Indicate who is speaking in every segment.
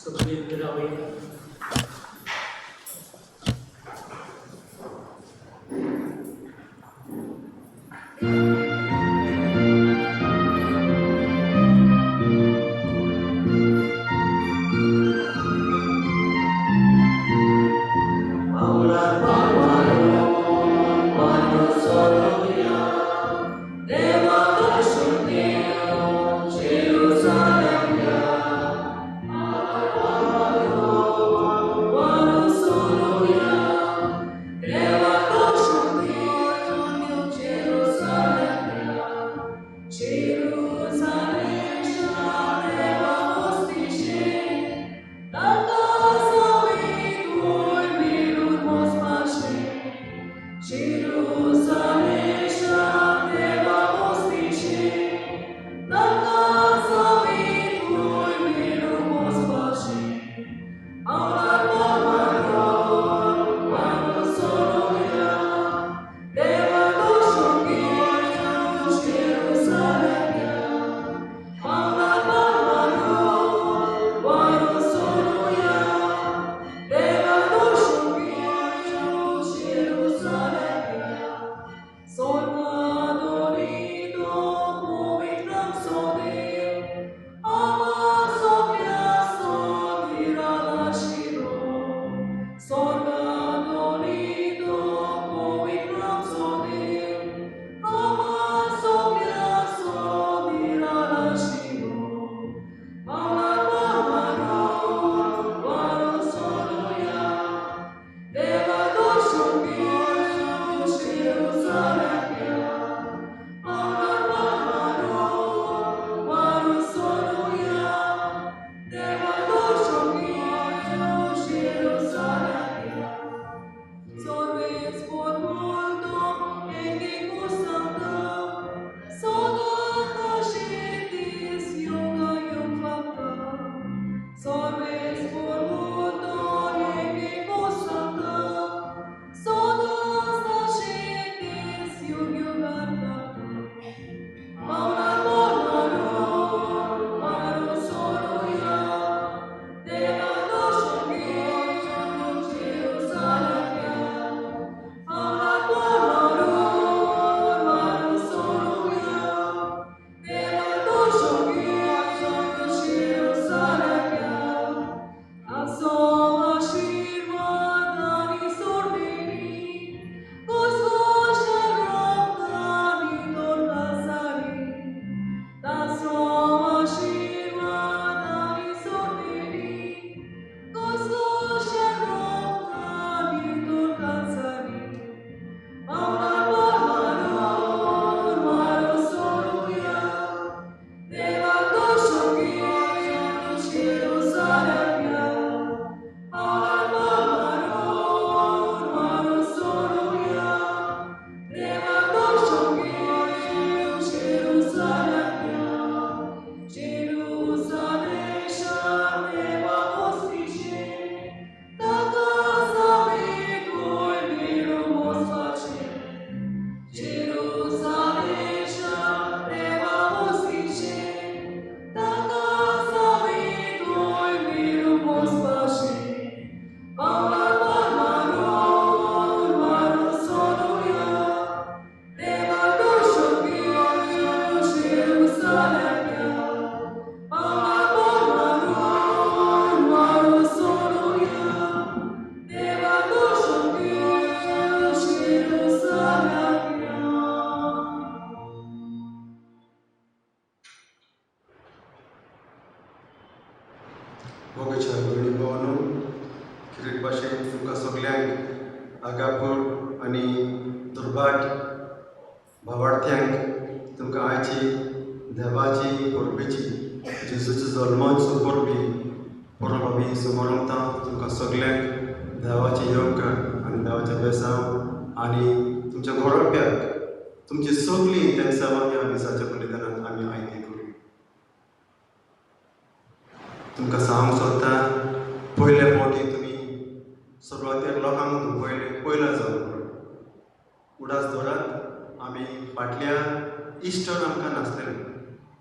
Speaker 1: सकयल रावया.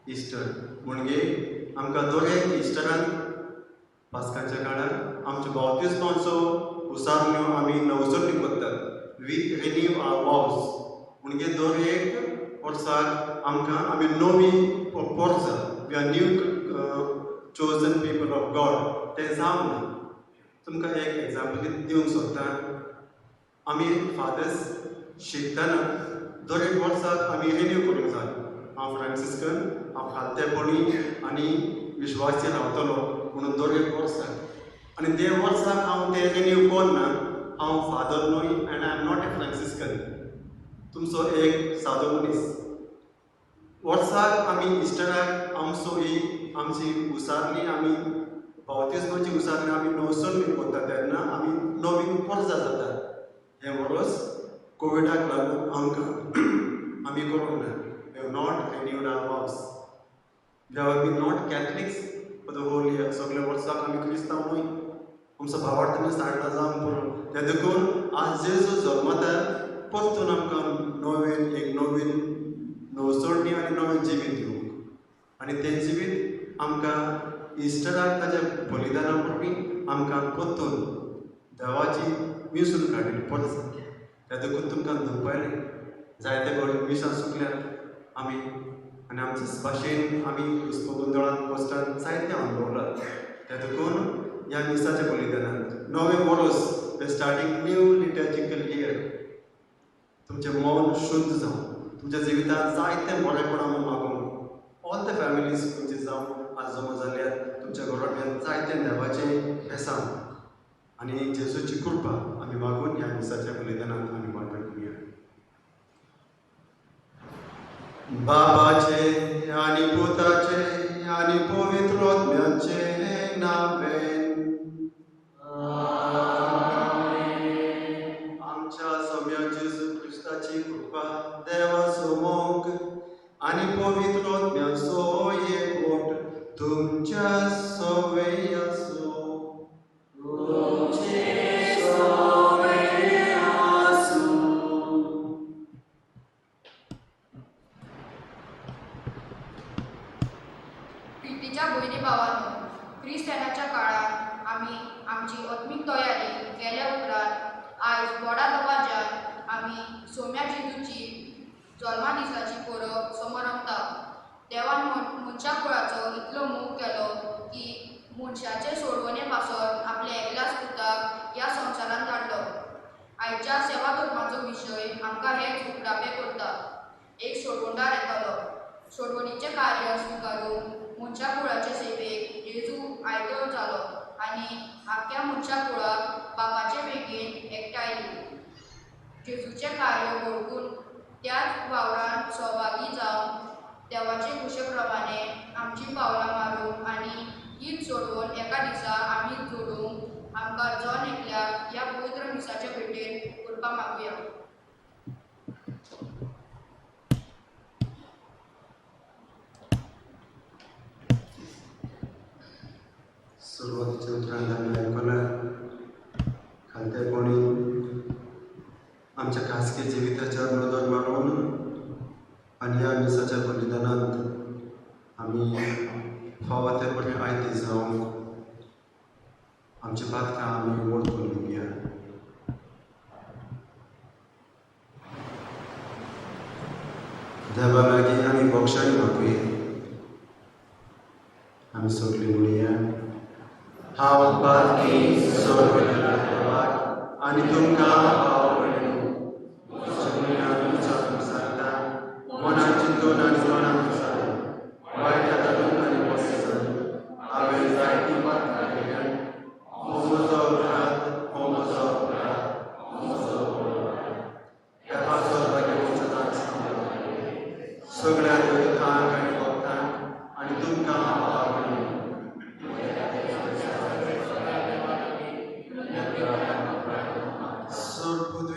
Speaker 2: इस्टर म्हणजे आमकां दर एक इस्टरान
Speaker 1: पास्कांच्या काळार आमच्या बावतिस्माचो उसारण्यो आमी नवसरणी करतात. We renew our vows. म्हणजे दर एक वर्साक आमकां आमी नवी पोर्जा, we are new chosen people of God. तें जावंक ना. तुमकां एक एग्जाम्पल दिवंक सोदता. आमी फादर्स शिकतना दर एक वर्साक आमी रिन्यू करूंक जाय. हांव फ्रांसिस्कन, हांव खालतेपणी आनी विश्वासी रावतलो म्हणून दर एक वर्साक, आनी ते वर्साक हांव तें रिन्यू करना, हांव फादर न्हय and I am not a Franciscan, तुमचो एक सादो मनीस. वर्साक आमी इस्टराक आमचो ही आमची उसारणी, आमी बावतिस्माची उसारणी आमी नवसरणी करता तेन्ना आमी नवीन पोर्जा जातात. हें वर्स कोविडाक लागून आमकां आमी करूंक ना. We have not renewed our vows. We have been not Catholics for the whole year. सगळे वर्साक आमी क्रिस्तांव न्हय. आमचो भावार्थ आमी साडला जावंक पुरो. ते देखून आज जेजू जल्मता परतून आमकां नवीन एक नवीन नवसोडणी आनी नवें जिवीत दिवंक, आनी तें जिवीत आमकां इस्टराक ताच्या बलिदाना वरवीं आमकां परतून देवाची मिसून काडली परत. त्या देखून तुमकां धुवपायलें जायते बरें मिसां चुकल्यात आमी, आनी आमचे भाशेन आमी घुस्प गोंदळान कश्टान जायतें अनुभवलां. त्या देखून ह्या मिसाच्या बलिदानान नवें वर्स, स्टार्टींग न्यू लिटर्जिकल इयर, तुमचें मन शुद्ध जावं, तुमच्या जिवितांत जायतें बरेपण आमी मागूंक. ऑल the families खंयचे जावं आज जमा जाल्यात, तुमच्या घराब्यांत जायतें देवाचें बेसांव आनी जेजूची कृपा आमी मागून ह्या मिसाच्या बलिदानांत आमी वांटो घेवया. बाबाचे आनी पुताचे आनी पवित्र आत्म्याचे नांवेन. आमच्या सोम्या जेजू क्रिस्ताची कृपा, देवाचो मोग आनी पवित्र आत्म्याचो एकवट तुमच्या सवय आसूं.
Speaker 2: तुमचे आसूं.
Speaker 3: प्रितीच्या भयणी भावांनो, क्रिस्तानाच्या काळांत आमी आमची आत्मीक तयारी केल्या उपरांत आयज व्हडा दबाज्यान आमी सोम्या जेजूची जल्मा दिसाची परब समरंभता. देवान मनशा कुळाचो इतलो मोग केलो की मनशाचे सोडवणे पासत आपल्या एकल्याच पुताक ह्या संवसारांत धाडलो. आयच्या सेवा धर्माचो विशय आमकां हेच उगडापें करता. एक सोडवणदार येतलो. सोडवणीचें कार्य स्विकारून मनशा कुळाचे सेवेक जेजू आयतो जालो आनी आख्ख्या मनशा कुळाक बापाचे वेगेन एकठांयली. जेजूचें कार्य वळखून त्याच वावरान सहभागी जावन देवाचे खुशे प्रमाणे आमचीं पावलां मारूंक आनी हीच सोडवण एका दिसा आमी जोडूंक आमकां जण एकल्याक ह्या पवित्र मिसाचे भेटेन कृपा मागुया.
Speaker 1: सुरवातीच्या उतरांत आमी आयकलां, खालतेपणी आमच्या खासगी जिविताच्या नदर मारून आनी ह्या मिसाच्या बलिदानांत आमी फावो ते परी आयते जावंक आमची पातकां आमी वळखून घेवया. देवा लागीं आमी बक्षांनी मागुया. आमी सगळीं म्हणया, हांव पातकी सर्वज्ञ देवाक आनी तुमकां भाव भयणींनो, सांगता, मनान चिंतून आनी तोंडान सांगून, वायट हातातून आनी बससान हांवें जायतीं पातकां केल्यांत. हो म्हजो अपराध, हो म्हजो अपराध, हो म्हजो अपराध. ह्या पासत भाग्यवंत सांगता सगळ्या देवतांक आनी भक्तांक आनी तुमकां भाव भयणींनो. सोड.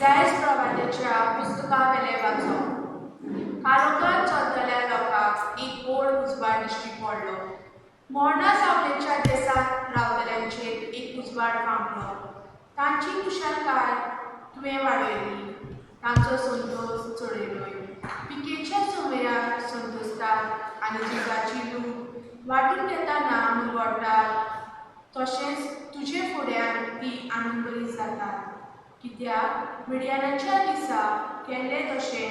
Speaker 2: इजायस प्रवाद्याच्या पुस्तकावेले वाचो. काळोखांत चलतल्या लोकांक एक व्हड उजवाड दिश्टी पडलो. मरणा सावळेच्या देसांत रावतल्यांचेर एक उजवाड फांकलो. तांची कुशलकाय तुवें वाडयली, तांचो संतोश चडयलो. पिकेच्या सुमयार संतोसतात आनी झुजाची लूट वांटून घेतना मुरवडटात, तशेंच तुजे फुड्यान ती आनंदभरीत जातात. कित्याक मिडियानाच्या दिसा केल्लें तशें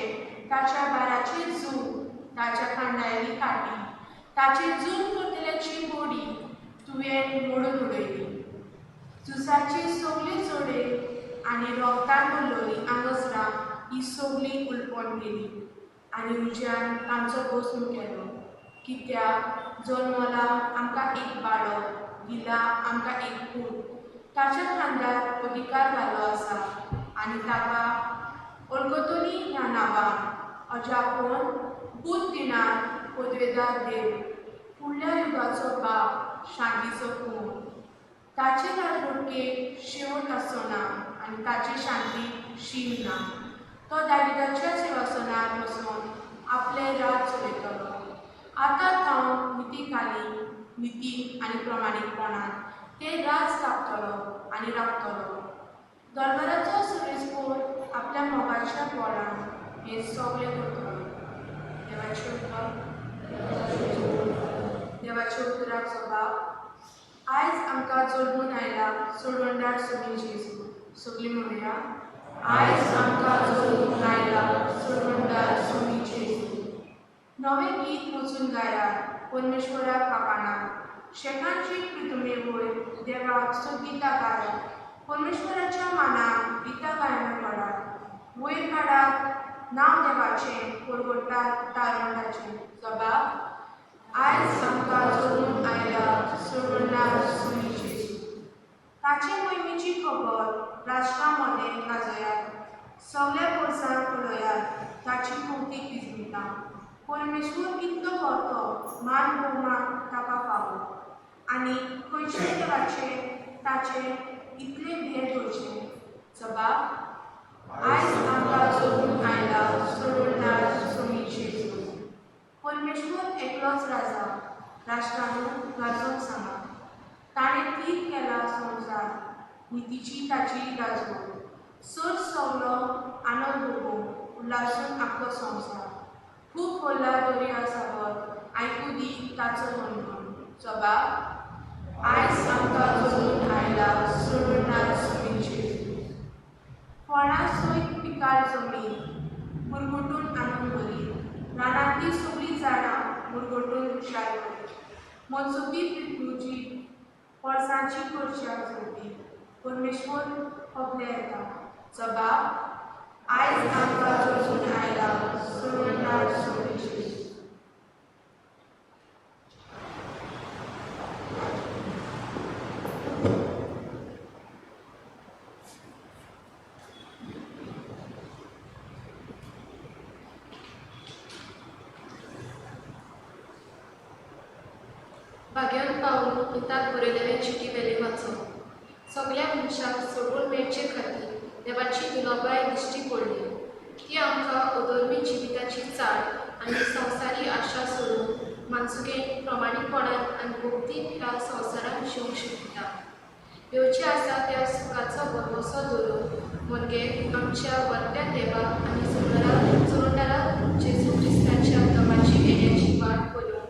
Speaker 2: ताच्या बाराचेर जून, ताच्या खांदायली काठी, ताचेर जून करतल्याच्या चलतल्यांची बोडी तुवें मोडून उडयली. झुजाची सगली जोडे आनी रोगतान भरलोली आंगसरां ही सगली उलपोन गेली आनी उज्यान तांचो भस्म केलो. कित्याक जल्मला आमकां एक बाळक, दिला आमकां एक पूत, ताच्या खांद्यार अधिकार घालो आसा आनी ताका ओलगतोनी ह्या नांवान अजापण, बूद दिणार, पदवेदार देव, फुडल्या युगाचो बाप, शांतीचो कोण. ताचे राजवटकेक शेवट आसचो ना आनी ताची शांती शीम ना. तो दाविदाच्या सिंहासनार बसून आपलें राज चलयतलो. आतां थावन नितीखाली निती आनी प्रमाणीकपणान ते राज स्थापतलो आनी राखतलो. दरबाराचो सुरेसपोर आपल्या मोगाच्या बोळान हें सगळें करतलो. देवाचें उतर, देवाच्या उतराक स्वभाव. आयज आमकां जल्मून आयला सोडवणदार सोमी जेजू. सगळीं म्हणुया, आयज आमकां जल्मून आयला सोडवणदार सोमी जेजू. नवें गीत वचून गायात परमेश्वराक कापानात. शेकांची प्रितुमे वयर देवाक सुगीतां गायात. परमेश्वराच्या मानाक गितां गायनां काडात. वयर काडात नांव देवाचें, परगटात तारवंडाचें. जबाब, आयज आमकां जल्मून आयला सोडवणदार सोमी जेजू. ताचे मोहिमेची खबर राष्ट्रा मदें गाजयात. सगल्या पोरसांत उलयात ताची कौतीक विजमिता. परमेश्वर कितलो व्हरतो मान भोवमान ताका फावो आनी खंयचे देवाचे ताचे इतले भेट दवरचें. जबाब, आयज आमकां जल्मून आयला सोडवणदार सोमी जेजू. परमेश्वर एकलोच राजा, राष्ट्रांनो गाजोवंक सांगा. ताणें थीर केला संवसार, नितीची ताची राजवट. सर सगलो आनंद भोगूंक उल्हासून आख्खो संवसार. खूब व्हडला दर्या सागर, आयकूं दी ताचो मनगण. जबाब, आयज आमकां जल्मून आयला सोडवणदार सोमी जेजू. फळां सयत पिकाळ जमीन मुरगुटून आनंद भरी. रानांतलीं सगळीं झाडां मुरगटून हुशार करी. मनसुखी प्रितुची पोरसांची करच्या जोडली. परमेश्वर खबले येता. जबाब, आयज आमकां जल्मून आयला सोडवणदार सोमी जेजू.
Speaker 4: भाग्यान पावून पिताक बरयलेले चिटी वेले वाचो. सगल्या मनशाक सोडून मेळचे खातीर देवाची दुर्लभाय दिश्टी पडली. ती आमकां अधर्मी जिविताची चाल आनी संवसारी आशा सोडून मानसुकेन प्रमाणीकपणान आनी भक्तीन ह्या संवसारांत जिवंक शिकता. येवचें आसा त्या सुखाचो भरवंसो धरून मनगे आमच्या व्हडल्या देवाक आनी सोडवणदारा जेजू क्रिस्ताच्या दमाची येण्याची वाट पळोवन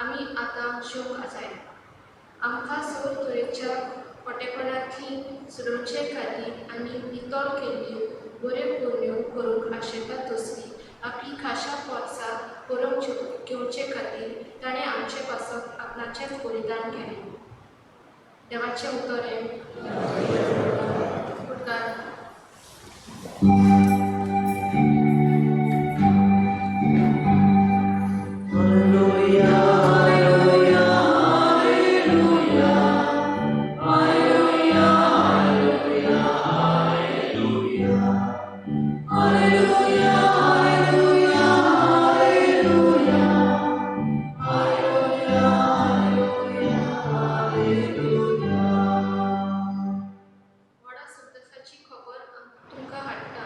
Speaker 4: आमी आतां जिवंक जाय. आमकां सगळे तरेच्या खोटेपणांतली सोडोवचे खातीर आनी नितळ केल्ल्यो बऱ्यो करण्यो करूंक आशेता तसली आपली खाशा पोरसां करूंक घेवचे खातीर ताणें आमचे पासत आपणाचेंच बलिदान केलें. देवाचें उतर हें. उपकार. व्हडा संतोशाची खबर तुमकां हाडटा.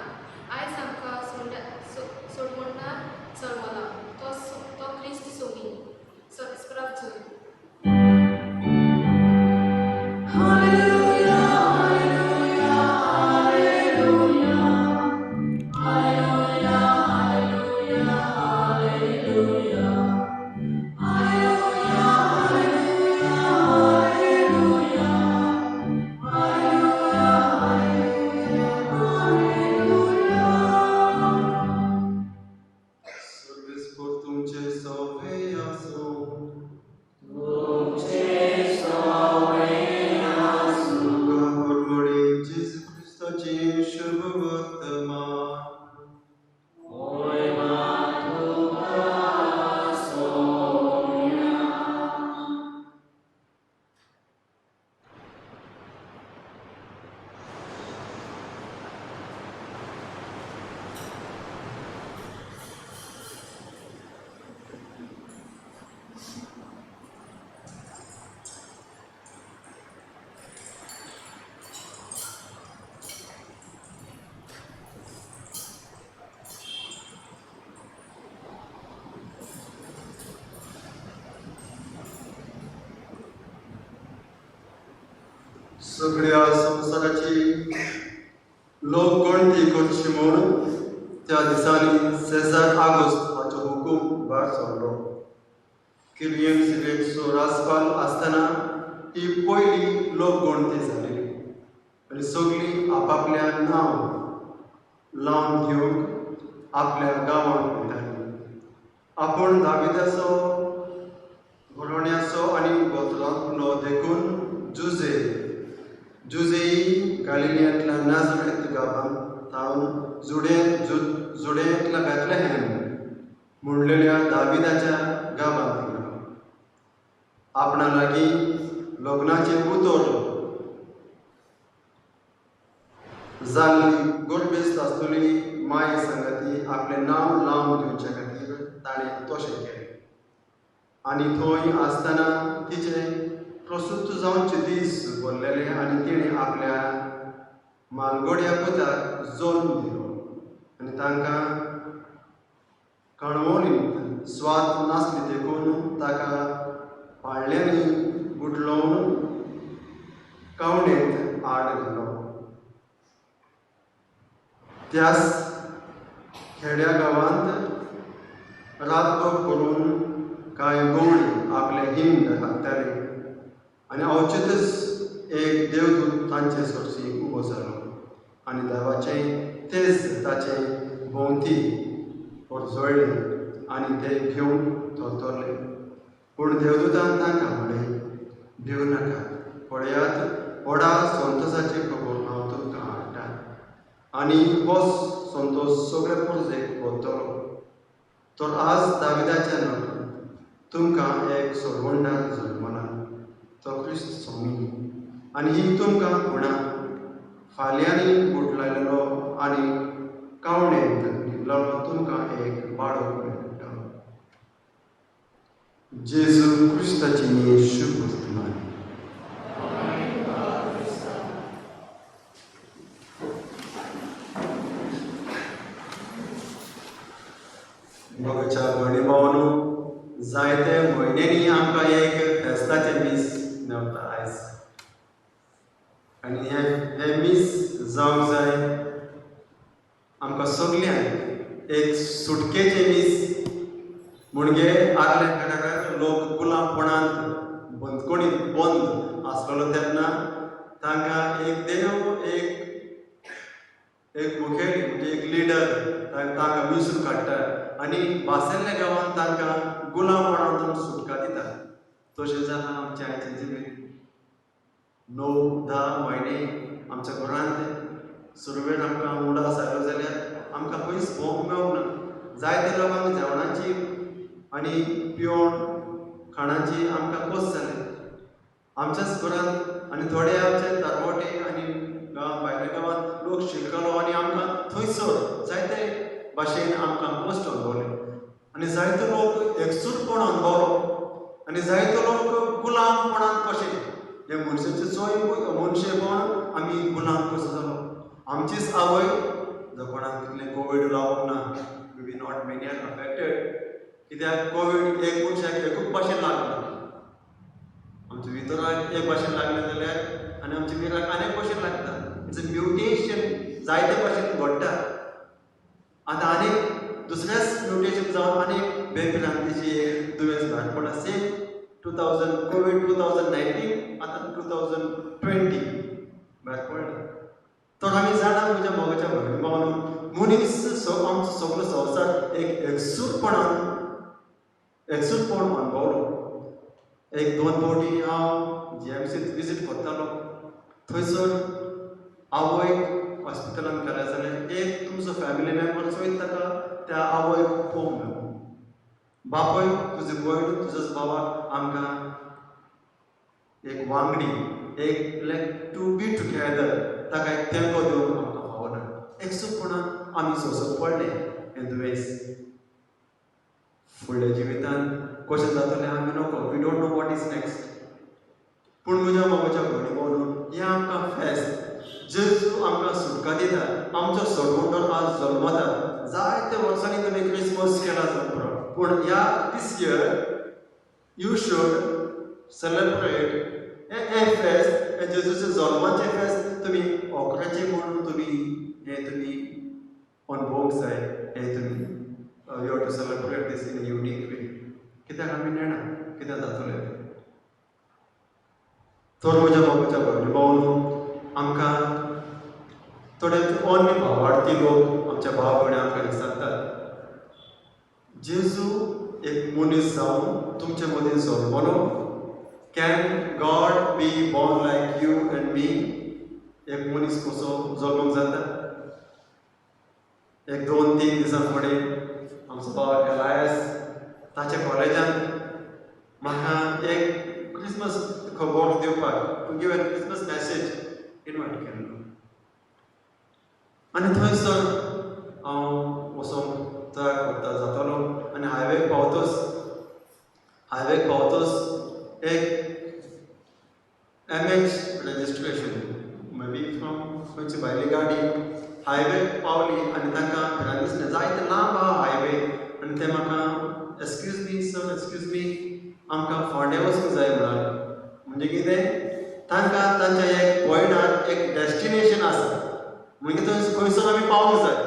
Speaker 1: सगळ्या संवसाराची लोक गणती करची म्हूण त्या दिसांनी सेजार आगोस्त हाचो हुकूम भायर सरलो. किलियन सिरेटचो राजपाल आसतना ही पयली लोकगणती जाली आनी सगळीं आपापल्या नांव लावन घेवंक आपल्या गांवांत वयतालीं. आपूण दाविदाचो घरोण्याचो आनी गोत्रांतलो देखून जुजे जुजेई गालिलियांतल्या नाजरेत गांवांत थावन जुडेंतल्या बेथलेहॅम म्हणलेल्या दाविदाच्या गांवांत गेलो. आपणा लागीं लग्नाचें उतर जाल्ली गर्भेस्त आसतली माये सांगाती आपलें नांव लावन घेवचे खातीर ताणें तशें केलें. आनी थंय आसतना तिचें प्रसूत जावचे दीस भरलेले आनी तिणें आपल्या मालगोड्या पुताक जल्म दिलो आनी तांकां कणवणीत स्वाद नासली देखून ताका पाळण्यांनी गुठलावन कावणेंत आड घालो. त्याच खेड्या गांवांत रातभर करून कांय गवळी आपले हिंड हाकताले आनी अवचितच एक देवदूत तांचे सरशी उबो जालो आनी देवाचें तेज ताचे भोंवती परजळ्ळें आनी ते घेवन थरथरले. पूण देवदूतान तांकां म्हणलें, भिवू नाकात, पळयात व्हडा संतोशाची खबर हांव तुमकां हाडटा आनी हो संतोश सगळे परजेक वतलो. तर आज दाविदाच्या नगरांत तुमकां एक सोडवणदार जल्मला, तो क्रिस्त स्वामी. आनी ही तुमकां खुणा, फाल्यांनी गुठलायलेलो आनी कावणेंत न्हिदलेलो तुमकां एक बाळक मेळटलो. जेजू क्रिस्ताची शुभ वर्तमान. मोगाच्या भयणी भावांनो, जायते म्हयन्यांनी आमकां एक फेस्ताचें मीस मेवता आयज आनी हें मीस जावंक जाय आमकां सगल्यांक एक सुटकेचें मीस. म्हणजे आदल्या काळार लोक गुलामपणांत बंदखणींत बंद आसलेलो तेन्ना तांकां एक देव एक एक मुखेली म्हणजे एक लिडर तांकां वेंचून काडटा आनी बासेल्ल्या गांवांत तांकां गुलामपणांतून सुटका दिता. तशें जालां आमच्या आयचें जिवीत. 9-10 म्हयने आमच्या घरांत सुरवेक आमकां उडास आयलो जाल्यार आमकां खंयच भोंवंक मेळूंक ना. जायते लोकांक जेवणाची आनी पिवण खाणाची आमकां खोस जाली आमच्याच घरांत. आनी थोडे आमचे तरवटे आनी गांव भायल्या गांवांत लोक शिकलो आनी आमकां थंयसर जायते भाशेन आमकां कश्ट अणभवले आनी जायते लोक एकसूरपण अणभवलो आनी जायते लोक गुलामपणांत कशें हे मनशाचे चोय मनशेपण आमी गुलाम कसो जालो. आमचीच आवय जो कोणाक तितलें कोवीड लावंक ना, we not many are affected, कित्याक कोवीड एक मनशाक एकूच भाशेन लागना. आमच्या भितराक एक भाशेन लागलें जाल्यार आनी आमच्या भितराक आनी एक भाशेन लागता. It's a mutation जायते भाशेन घडटा. आतां आनीक दुसऱ्याच म्युटेशन जावन आनीक बेभिरांतीची एक दुयेंस भायर पडला. सेम 2000 कोवीड 2019 आतां 2020 भायर पडला. तर आमी जाणा म्हज्या मोगाच्या भयणी भावांनो, मनीस आमचो सगलो संवसार एक एकसूरपण अणभवलो. 1-2 फावटी हांव जीएमसींत विजीट करतालो. थंयसर आवयक हॉस्पिटलांत घाले जाल्यार एक तुमचो फॅमिली मेंबर चोयत ताका त्या आवयक पळोवंक मेळना. बापूय तुजी भयण तुज्याच बाबाक आमकां एक वांगडी एक लायक टू बी टुगेदर ताका एक तेंको दिवंक आमकां फावना. एकसूरपणान आमी सोंसूंक पडलें हें दुयेंस. फुडल्या जिवितांत कशें जातलें आमी नको, we don't know what is next. पूण म्हज्या मोगाच्या भयणी भावांनो, हें आमकां फेस्त जेजू आमकां सुटका दिता. आमचो सोडवणदार आज जल्मता. जायते वर्सांनी तुमी क्रिसमस केला जावं, पूण ह्या this year you should celebrate हें हें फेस्त, हें जेजूचें जल्माचें फेस्त तुमी ओकराचें म्हणून तुमी हें तुमी अणभवूंक जाय. हें तुमी you have to celebrate this in a unique way, कित्याक आमी नेणा कितें जातलें. तर म्हज्या मोगाच्या भयणी भावनो, आमकां थोडे अन्य भावार्थी लोक, आमच्या भाव भयणी आमकां विचारतात, जेजू एक मनीस जावन तुमचे मदीं जल्मलो, can God be born like you and me? एक मनीस कसो जल्मूंक जाता? एक 2-3 दिसां फुडें आमचो भाव एलायस ताच्या कॉलेजान म्हाका एक क्रिसमस खबर दिवपाक, to give a Christmas message, invite केल्लो. आनी थंयसर हांव वचोंक तयार करता जातालो आनी हायवेक पावतोच एक MH registration, maybe from खंयची भायली गाडी हायवेक पावली आनी तांकां भिरांत दिसलें, जायते लांब आहा हायवे. आनी ते म्हाका, "Excuse me, sir, excuse me, आमकां फोंड्या वचूंक जाय" म्हणाले. म्हणजे कितें, तांकां तांच्या एक पॉयंटार एक डेस्टिनेशन आसा, म्हणजे थंय खंयसर आमी पावूंक जाय,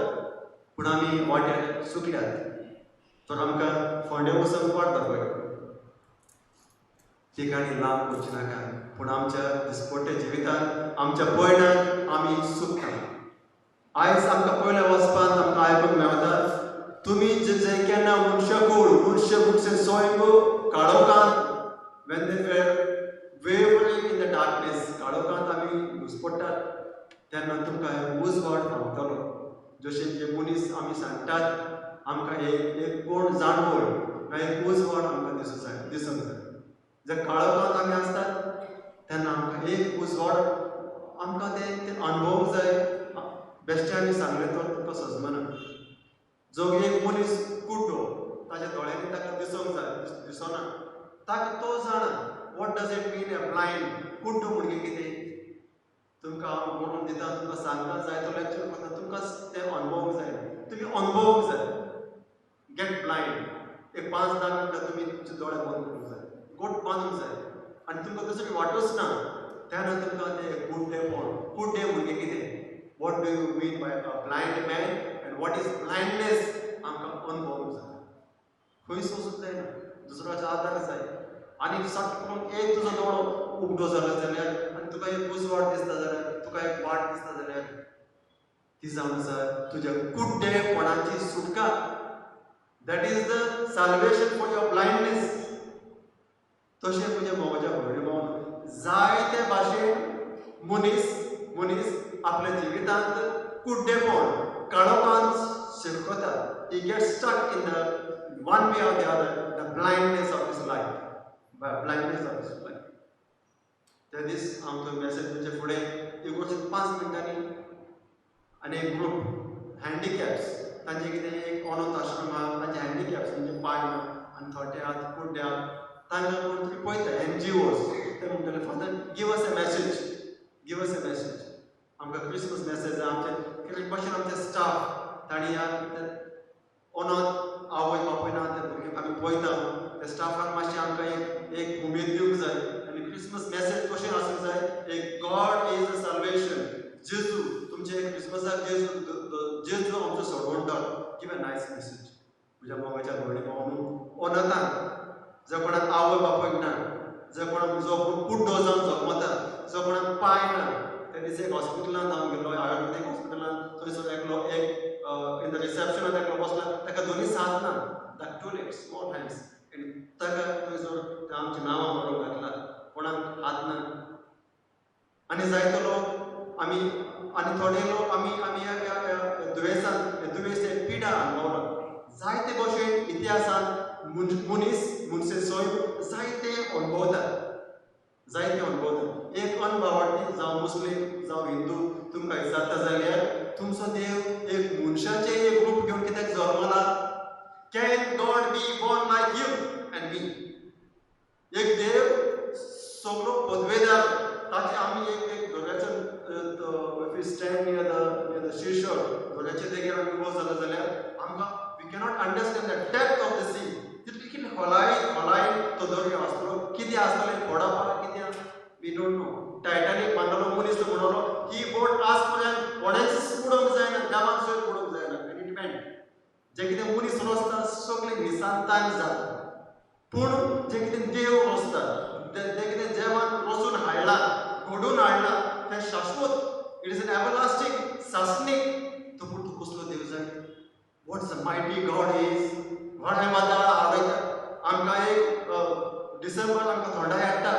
Speaker 1: पूण आमी वाट्यार चुकल्यात, तर आमकां फोंड्या वचूंक वाट दाखय. ती काणी लांब करची नाका, पूण आमच्या दिसपट्ट्या जिवितांत आमच्या पयणांत आमी चुकता. आयज आमकां पयल्या वचपांत आमकां आयकूंक मेळटा, तुमी जे जे केन्ना मनशाकूळ मनशे मनशे स्वयं काळोखांत, when they were wavering in the darkness, काळोखांत आमी घुसपडटात तेन्ना तुमकां उजवाड फावतलो. जशें जे मनीस आमी सांगतात, आमकां एक एक कोण जाणवय वा एक उजवाड आमकां दिसूं जाय, दिसूंक जाय. जर काळोखांत आमी आसतात तेन्ना आमकां एक उजवाड आमकां तें तें अणभवूंक जाय. बेश्टें आमी सांगलें तर तुमकां सजमना. जो एक मनीस कुड्डो, ताच्या दोळ्यांनी ताका दिसूंक जाय, दिसना ताका, तो जाणा what does it mean a blind. कुड्डो म्हणजे कितें, तुमकां हांव बरोवन दिता, तुमकां सांगता, जाय तो लेक्चर करता, तुमकां तें अणभवूंक जाय, तुमी अणभवूंक जाय. गेट ब्लायंड, एक 5-10 मिनटां तुमी तुमचे दोळे बंद करूंक जाय, गोट बांदूंक जाय आनी तुमकां दुसरी वाटूच ना, तेन्ना तुमकां तें कुड्डेपण, कुड्डे म्हणजे कितें, what do you mean by a blind man and what is blindness, आमकां अणभवूंक जाय. खंयच वचूंक जायना, दुसऱ्याचो आदार जाय. आनी सट करून एक तुजो दोळो उगडो जालो जाल्यार आनी तुका एक उजवाड दिसता जाल्यार, तुका एक वाट दिसता जाल्यार, ती जावन आसा तुज्या कुड्डेपणाची सुटका. That is the salvation for your blindness. तशें म्हज्या मोगाच्या भयणी भावांनो, जायते भाशेन मनीस मनीस आपल्या जिवितांत कुड्डेपण, काळोखांत शिरकता. He get stuck in the one way or the other, the blindness of his life, blindness of his life. त्या दीस हांव तो मॅसेज दिवचे फुडें एक 5 मिनटांनी आनी एक ग्रूप हँडिकॅप्स, तांचे कितें एक अनाथ आश्रम आहा, तांचे हँडिकॅप्स म्हणजे पांय ना आनी थोडे आहात कुड्डे आहात, तांकां कोण तरी पळयता एनजीओज. ते म्हणटले, "Father, give us a message, give us a message. आमकां क्रिसमस मॅसेज." आमचे कितें भशेन आमचे स्टाफ तांणी ह्या अनाथ, आवय बापूय ना त्या भुरग्यांक आमी पळयता, त्या स्टाफाक मातशें आमकां एक एक उमेद दिवंक जाय आनी क्रिसमस मॅसेज कशें आसूंक जाय, एक God is a salvation, जेजू तुमचे क्रिसमसाक जेजू जेजू आमचो सोडवणदार. Give a nice message. म्हज्या मोगाच्या भयणी भावांनो, अनाथांक, जर कोणाक आवय बापूयक ना, जर कोणाक जो कोण कुड्डो जावन जल्मता, जो कोणाक पांय ना. त्या दीस एक हॉस्पिटलांत हांव गेल्लो, आयुर्वेदीक हॉस्पिटलांत. थंयसर एकलो एक इन the रिसेप्शनात एकलो बसला, ताका दोनूय हात ना, that two legs, small hands. आनी ताका थंयसर आमची नांवां बरोवन घातला, कोणाक हात ना. आनी जायतो लोक आमी आनी थोडे लोक आमी आमी ह्या दुयेंसान, हे दुयेंस, हे पिडा अणभवला. जायते भशेन इतिहासान मनीस मनशे सैम जायते अणभवतात, जायते अणभवतात. एक अनभावार्थी, जावं मुस्लीम जावं हिंदू, तुमकां विचारता जाल्यार, तुमचो देव एक मनशाचें एक रूप घेवन कित्याक जल्मला? Can God be born like you and me? एक देव सगलो पदवेदार, ताचे आमी एक एक दर्याचो, if you stand near the seashore, दर्याच्या देगेर आमी उबो जालो जाल्यार आमकां we cannot understand the depth of the sea. तितली कितली खोलायेन खोलायेन तो दर्या आसतलो, कितें आसतलें, फोडापार कितें, we don't. मनीस तो म्हणलो ही बोट आज पर्यंत कोणेंच बुडोवंक जायना, देवान सयत बुडोवंक जायना. आनी it went. जें कितें मनीस रचता सगळें निसांतान जाता, पूण जें कितें देव रचता, जें कितें देवान रचून हाडलां, घडोवन हाडलां तें शाश्वत. It is an everlasting सासणीक. तो पूण तूं कसलो देव जाय? What's a mighty God is. व्हडलें वादळ हाडयता आमकां, एक डिसेंबर आमकां थंडाय हाडटा,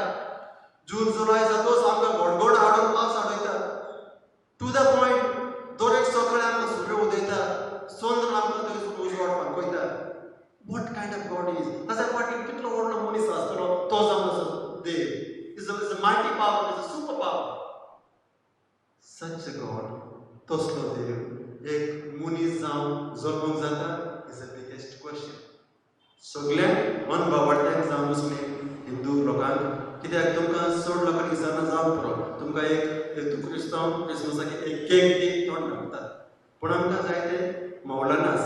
Speaker 1: जून जुलय जातोच आमकां गोडगोड हाडून पावस हाडयता. टू the point दर एक सकाळी आमकां सूर्य उदयता, चंद्र आमकां थंयसून उजवाड फांकयता. What kind of God is? ताच्या फाटीं कितलो व्हडलो मनीस आसतलो तो जावन आसा देव. Is a mighty power, is a super power. Such God, तसलो देव एक मनीस जावन जल्मूंक जाता is a biggest question. सगळ्यांक मन बावडट्यांक जावं मुस्लीम हिंदू लोकांक, कित्याक तुमकां चड लोकांक विचारना जावंक पुरो, तुमकां एक तूं क्रिस्तांव क्रिसमसाक एक केक दी, तोंड धांपता. पूण आमकां जायते मौलानास,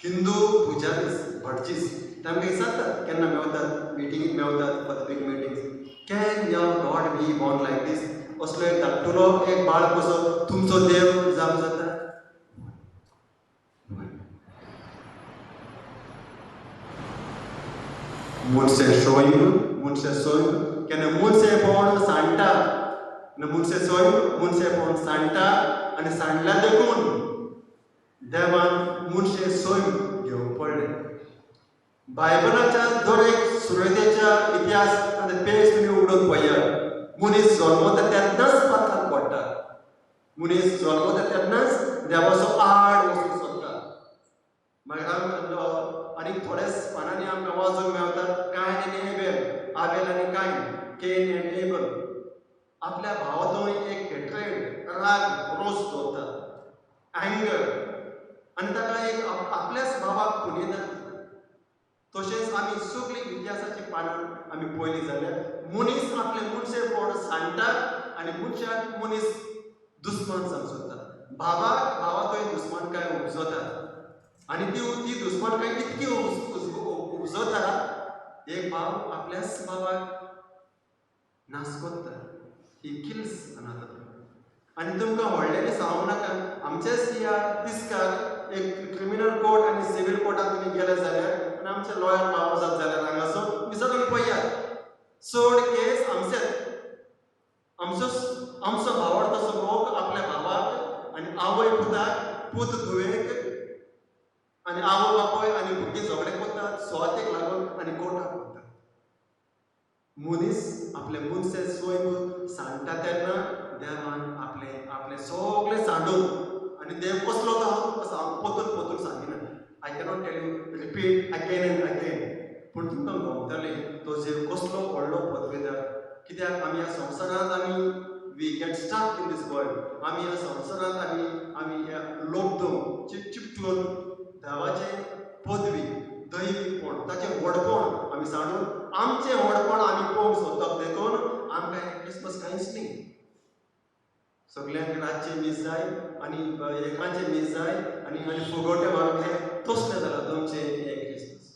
Speaker 1: हिंदू पुजारीस, भटजीस ते आमकां विचारतात केन्ना मेवतात, मिटिंगेक मेवतात for the big meetings, can your God be born like this? असलो एक धाकटुलो एक बाळ कसो तुमचो देव जावंक जाता? मनशे सोयम, मनशे सोयम केन्ना मनशेपण सांडटा, मनशे सोयम मनशेपण सांडटा आनी सांडल्या देखून देवान मनशे सोयम घेवंक पडलें. बायबलाच्या दर एक सुरवेच्या इतिहास आनी पेज तुमी उगडून पळयात, मनीस जल्मता तेन्नाच पात्रांत पडटा. मनीस जल्मता तेन्नाच देवाचो आड वचूंक सोदता. मागीर आनीक थोड्याच पानांनी आमकां वाचूंक मेवता कायन आनी एबेल, आबेल आनी कायन, केन एंड एबल आपल्या भावा थंय एक हेट्रेड, राग, रोस दवरतात, एंगर, आनी ताका एक आपल्याच भावाक पुनयतात. तशेंच आमी सगळीं इतिहासाची पानां आमी पळयली जाल्यार मनीस आपलें मनशेपण सांडटा आनी मनशाक मनीस दुस्मान जावंक सोदता. भावाक भावा थंय दुस्मानकाय उपजता आनी ती दुस्मानकाय इतकी उपजता, एक भाव आपल्याच भावाक नाश करता. He kills another. आनी तुमकां व्हडल्यांनी सांगूंक नाका, आमच्याच ह्या तिस्कार एक क्रिमिनल कोर्ट आनी सिवील कोर्टान तुमी गेले जाल्यार आनी आमचे लॉयर भाव आसात जाल्यार हांगासर विचारून पळयात, चड केस आमचेच आमचो आमचो भावार्थ तसो लोक आपल्या भावाक आनी आवय पुताक, पूत धुवेक आनी आवय बापूय आनी भुरगीं झगडे करतात सुवातेक लागून आनी कोर्टाक वतात. मनीस आपले मनशे स्वयं सांडटा तेन्ना देवान आपले आपले सगळें सांडून, आनी देव कसलो तो हांव पोतून पोतून सांगिना, I cannot tell you repeat again and again, पूण तुमकां गवतलें तो देव कसलो व्हडलो पदवेदार. कित्याक आमी ह्या संवसारांत आमी we get stuck in this world. आमी ह्या संवसारांत आमी आमी ह्या लोबदून चिपटून देवाचें पदवी, दैवीपण, ताचें व्हडपण आमी सांडून आमचें व्हडपण आमी पळोवंक सोदतात. देखून आमकां हें क्रिसमस कांयच न्ही, सगल्यांक रातचें मीस जाय आनी एकाचें मीस जाय आनी आनी फुगोटे मारून हें तसलें जालां तुमचें हें क्रिसमस.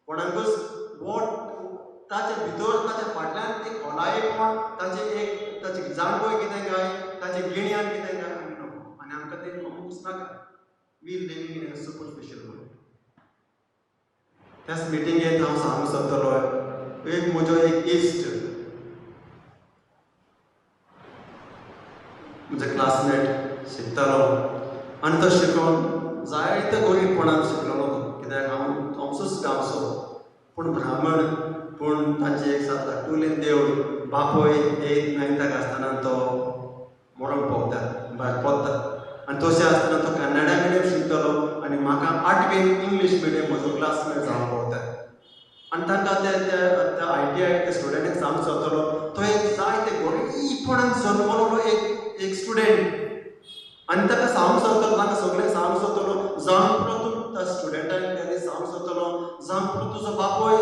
Speaker 1: कोणाकूच वोट ताचे भितर ताच्या फाटल्यान एक खोलायेपण, ताचें एक ताची जाणवय कितें काय, ताचें गिन्यान कितें काय आमी नको आनी आमकां तें अमूकच नाका. We living in a superficial world. त्याच मिटिंगेंत हांव सांगूंक सोदतलो, एक म्हजो एक इश्ट, म्हजो क्लासमेट शिकतालो आनी तो शिकोवन जायते गरीबपणान शिकलेलो तो, कित्याक हांव आमचोच गांवचो पूण ब्राह्मण, पूण ताचें एक सात धाकटुलें देवूळ, बापूय एथ नायन्थाक आसतना तो मरोंक पावता, भायर पडटा आनी तशें आसतना तो कन्नडा मिडियम शिकतलो आनी म्हाका आठवेन इंग्लीश मिडियम म्हजो क्लासमेट जावंक पावता. आनी तांकां ते त्या ITI त्या स्टुडंटाक सांगूंक सोदतलो, तो एक जायते गरीबपणान जल्मलेलो एक एक स्टुडंट आनी ताका सांगूंक सोदतलो, तांकां सगळ्यांक सांगूंक सोदतलो, जावंक पुरो तूं त्या स्टुडंटाक त्या दीस सांगूंक सोदतलो, जावंक पुरो तुजो बापूय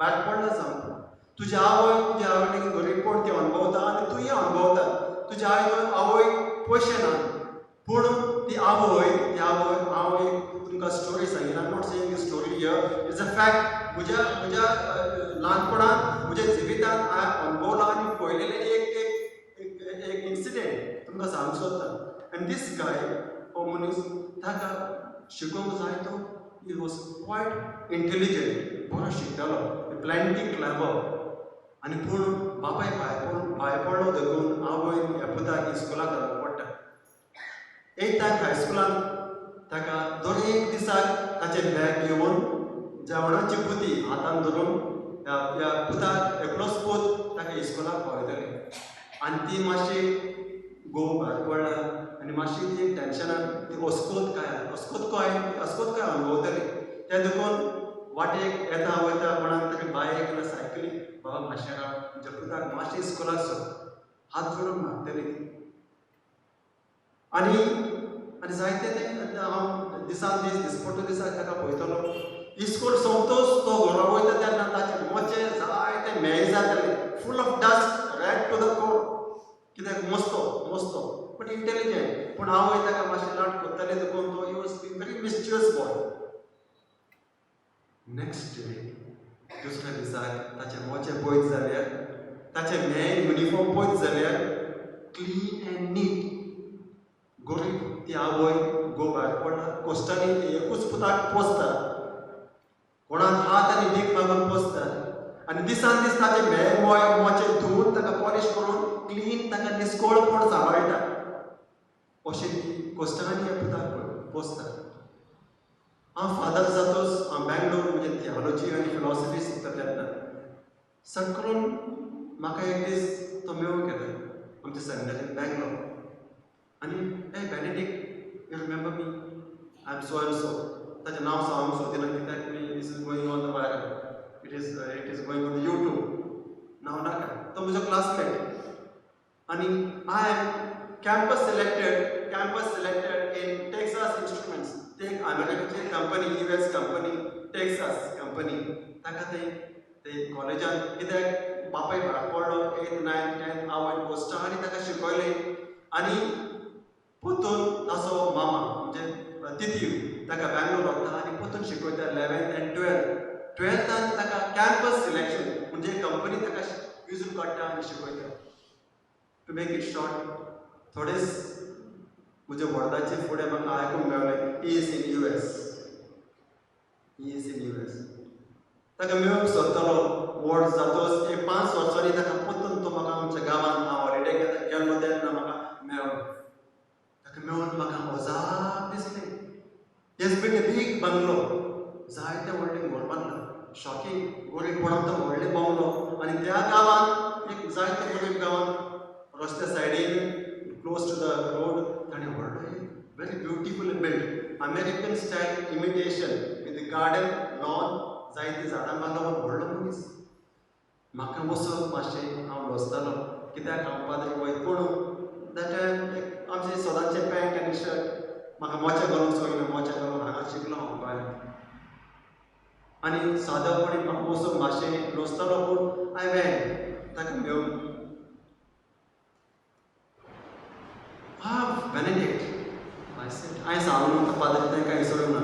Speaker 1: भायर पडला, जावंक पुरो तुजी आवय, तुज्या आवयन गरीबपण ती अणभवता आनी तूंय अणभवता. तुजी आवय आवय पयशे ना, पूण ती आवय ती आवय हांव एक तुमकां story सांगिना, I not saying story here, it's a fact. म्हज्या म्हज्या ल्हानपणांत म्हज्या जिवितांत हांवें अणभवलां आनी पळयलेलें एक एक एक इन्सिडंट. सांग सोदता. आनी दीस गाय, हो मनीस ताका शिकोवंक जाय. तो he was quite intelligent, बरो शिकतालो, प्लॅन्टी क्लेवर. आनी पूण बापाय भायर पडून भायर पडलो देखून आवयन ह्या पुताक इस्कुलाक घालूंक पडटा. एथाक हायस्कुलान ताका दर एक दिसाक ताचें बॅग घेवन, जेवणाची पुती हातान धरून ह्या ह्या पुताक, एकलोच पूत, ताका इस्कुलाक पावयताली. आनी ती मातशी घोव भायर पडला आनी मातशी ती टेंशनान ती अस्कोत काय अस्कोत काय अस्कोत काय अनुभवताली. त्या देखून वाटेक येता वयता कोणाक तरी बायक ना सायकली, "बाबा, मातशें राव, म्हज्या पुताक मातशें इस्कुलाक सोड," हात जोडून मागताली ती. आनी आनी जायते ते हांव दिसान दीस, दिसपट्टो दिसाक ताका पळयतलो. इस्कूल सोंपतोच तो घरा वयता तेन्ना ताचे मोचे जायते मेळ जाताले, full of dust, red to the core. कित्याक मस्तो मस्तो, बट इंटेलिजंट. पूण आवय ताका मातशें लाड करताली देखून तो he was very mischievous boy. Next day, दुसऱ्या दिसाक ताचे मोचे पळयत जाल्यार, ताचे मेन युनिफॉर्म पळयत जाल्यार, क्लीन अँड नीट. गरीब ती आवय, घोव भायर पडला, कश्टांनी ती एकूच पुताक पोसता, कोणाक हात आनी भीक मागून पोसता. आनी दिसान दीस ताचे मेळ मोय मोचे धुवून, ताका पॉलिश करून, क्लीन, ताका निस्कोळपण सांबाळटा. अशें ती कश्टांनी ह्या पुताक पोसता. हांव फादर जातोच हांव बँगलोर म्हणजे थियोलॉजी आनी फिलॉसफी शिकता तेन्ना सट करून म्हाका एक दीस तो मेळूंक येता आमच्या सेमिनरीन बँगलोर. आनी, "Hey Benedict, you remember me? I am so and so." ताचें नांव सांगूंक सोदिना कित्याक मी is going on the viral, it is going on the YouTube. नांव नाका. तो म्हजो क्लासमेट. आनी "I am campus selected in Texas Instruments." ते एक अमेरिकेची company, US company, Texas company. ताका ते ते कॉलेजान, कित्याक बापाय भायर पडलो, एथ, नायन्थ, टेंथ आवयन पोस्टां आनी ताका शिकयलें. आनी पोतून ताचो मामा म्हणजे तितीव ताका बँगलोर व्हरता आनी पोतून शिकयता इलेवेंथ आनी ट्वेल्थ. ट्वेल्थान ताका कॅम्पस सिलेक्शन, म्हणजे कंपनी ताका युजून काडटा आनी शिकयता. टू मेक it short, थोडेच म्हज्या व्हडलाचे फुडें म्हाका आयकूंक मेळ्ळें, he is in US, he is in US. ताका मेळूंक सोदतालो व्हड जातोच. एक 5 वर्सांनी ताका परतून तो म्हाका आमच्या गांवांत हांव हॉलिडे गेल्लो तेन्ना म्हाका मेळ्ळो. ताका मेळून म्हाका अजाप दिसलें. He's built a big bungalow. जायते व्हडलें घर बांदलां. शॉकिंग, गरीबपणान तो व्हडलें बंगलो. आनी त्या गांवांत, एक जायते गरीब गांवांत, रस्त्या सायडीन, क्लोज टू the road, ताणें व्हडलो एक very beautiful build, American style imitation with garden, lawn, जायतीं झाडां बांदलो. व्हडलो मनीस. म्हाका वचप मातशें हांव लजतालो कित्याक हांव पाद्री वयत. पूण that time एक आमचे सदांचे पॅन्ट आनी शर्ट. म्हाका मोचे घालूंक सोयना. मोचे घालूंक हांगा शिकलो हांव गोंयांत. आनी सादेपणी म्हाका वचूंक मातशें लजतालो, पूण I went ताका मेळूंक. "Ah, Benedict," I said. हांवें सांगून फादर तें कांय विसरूंक ना.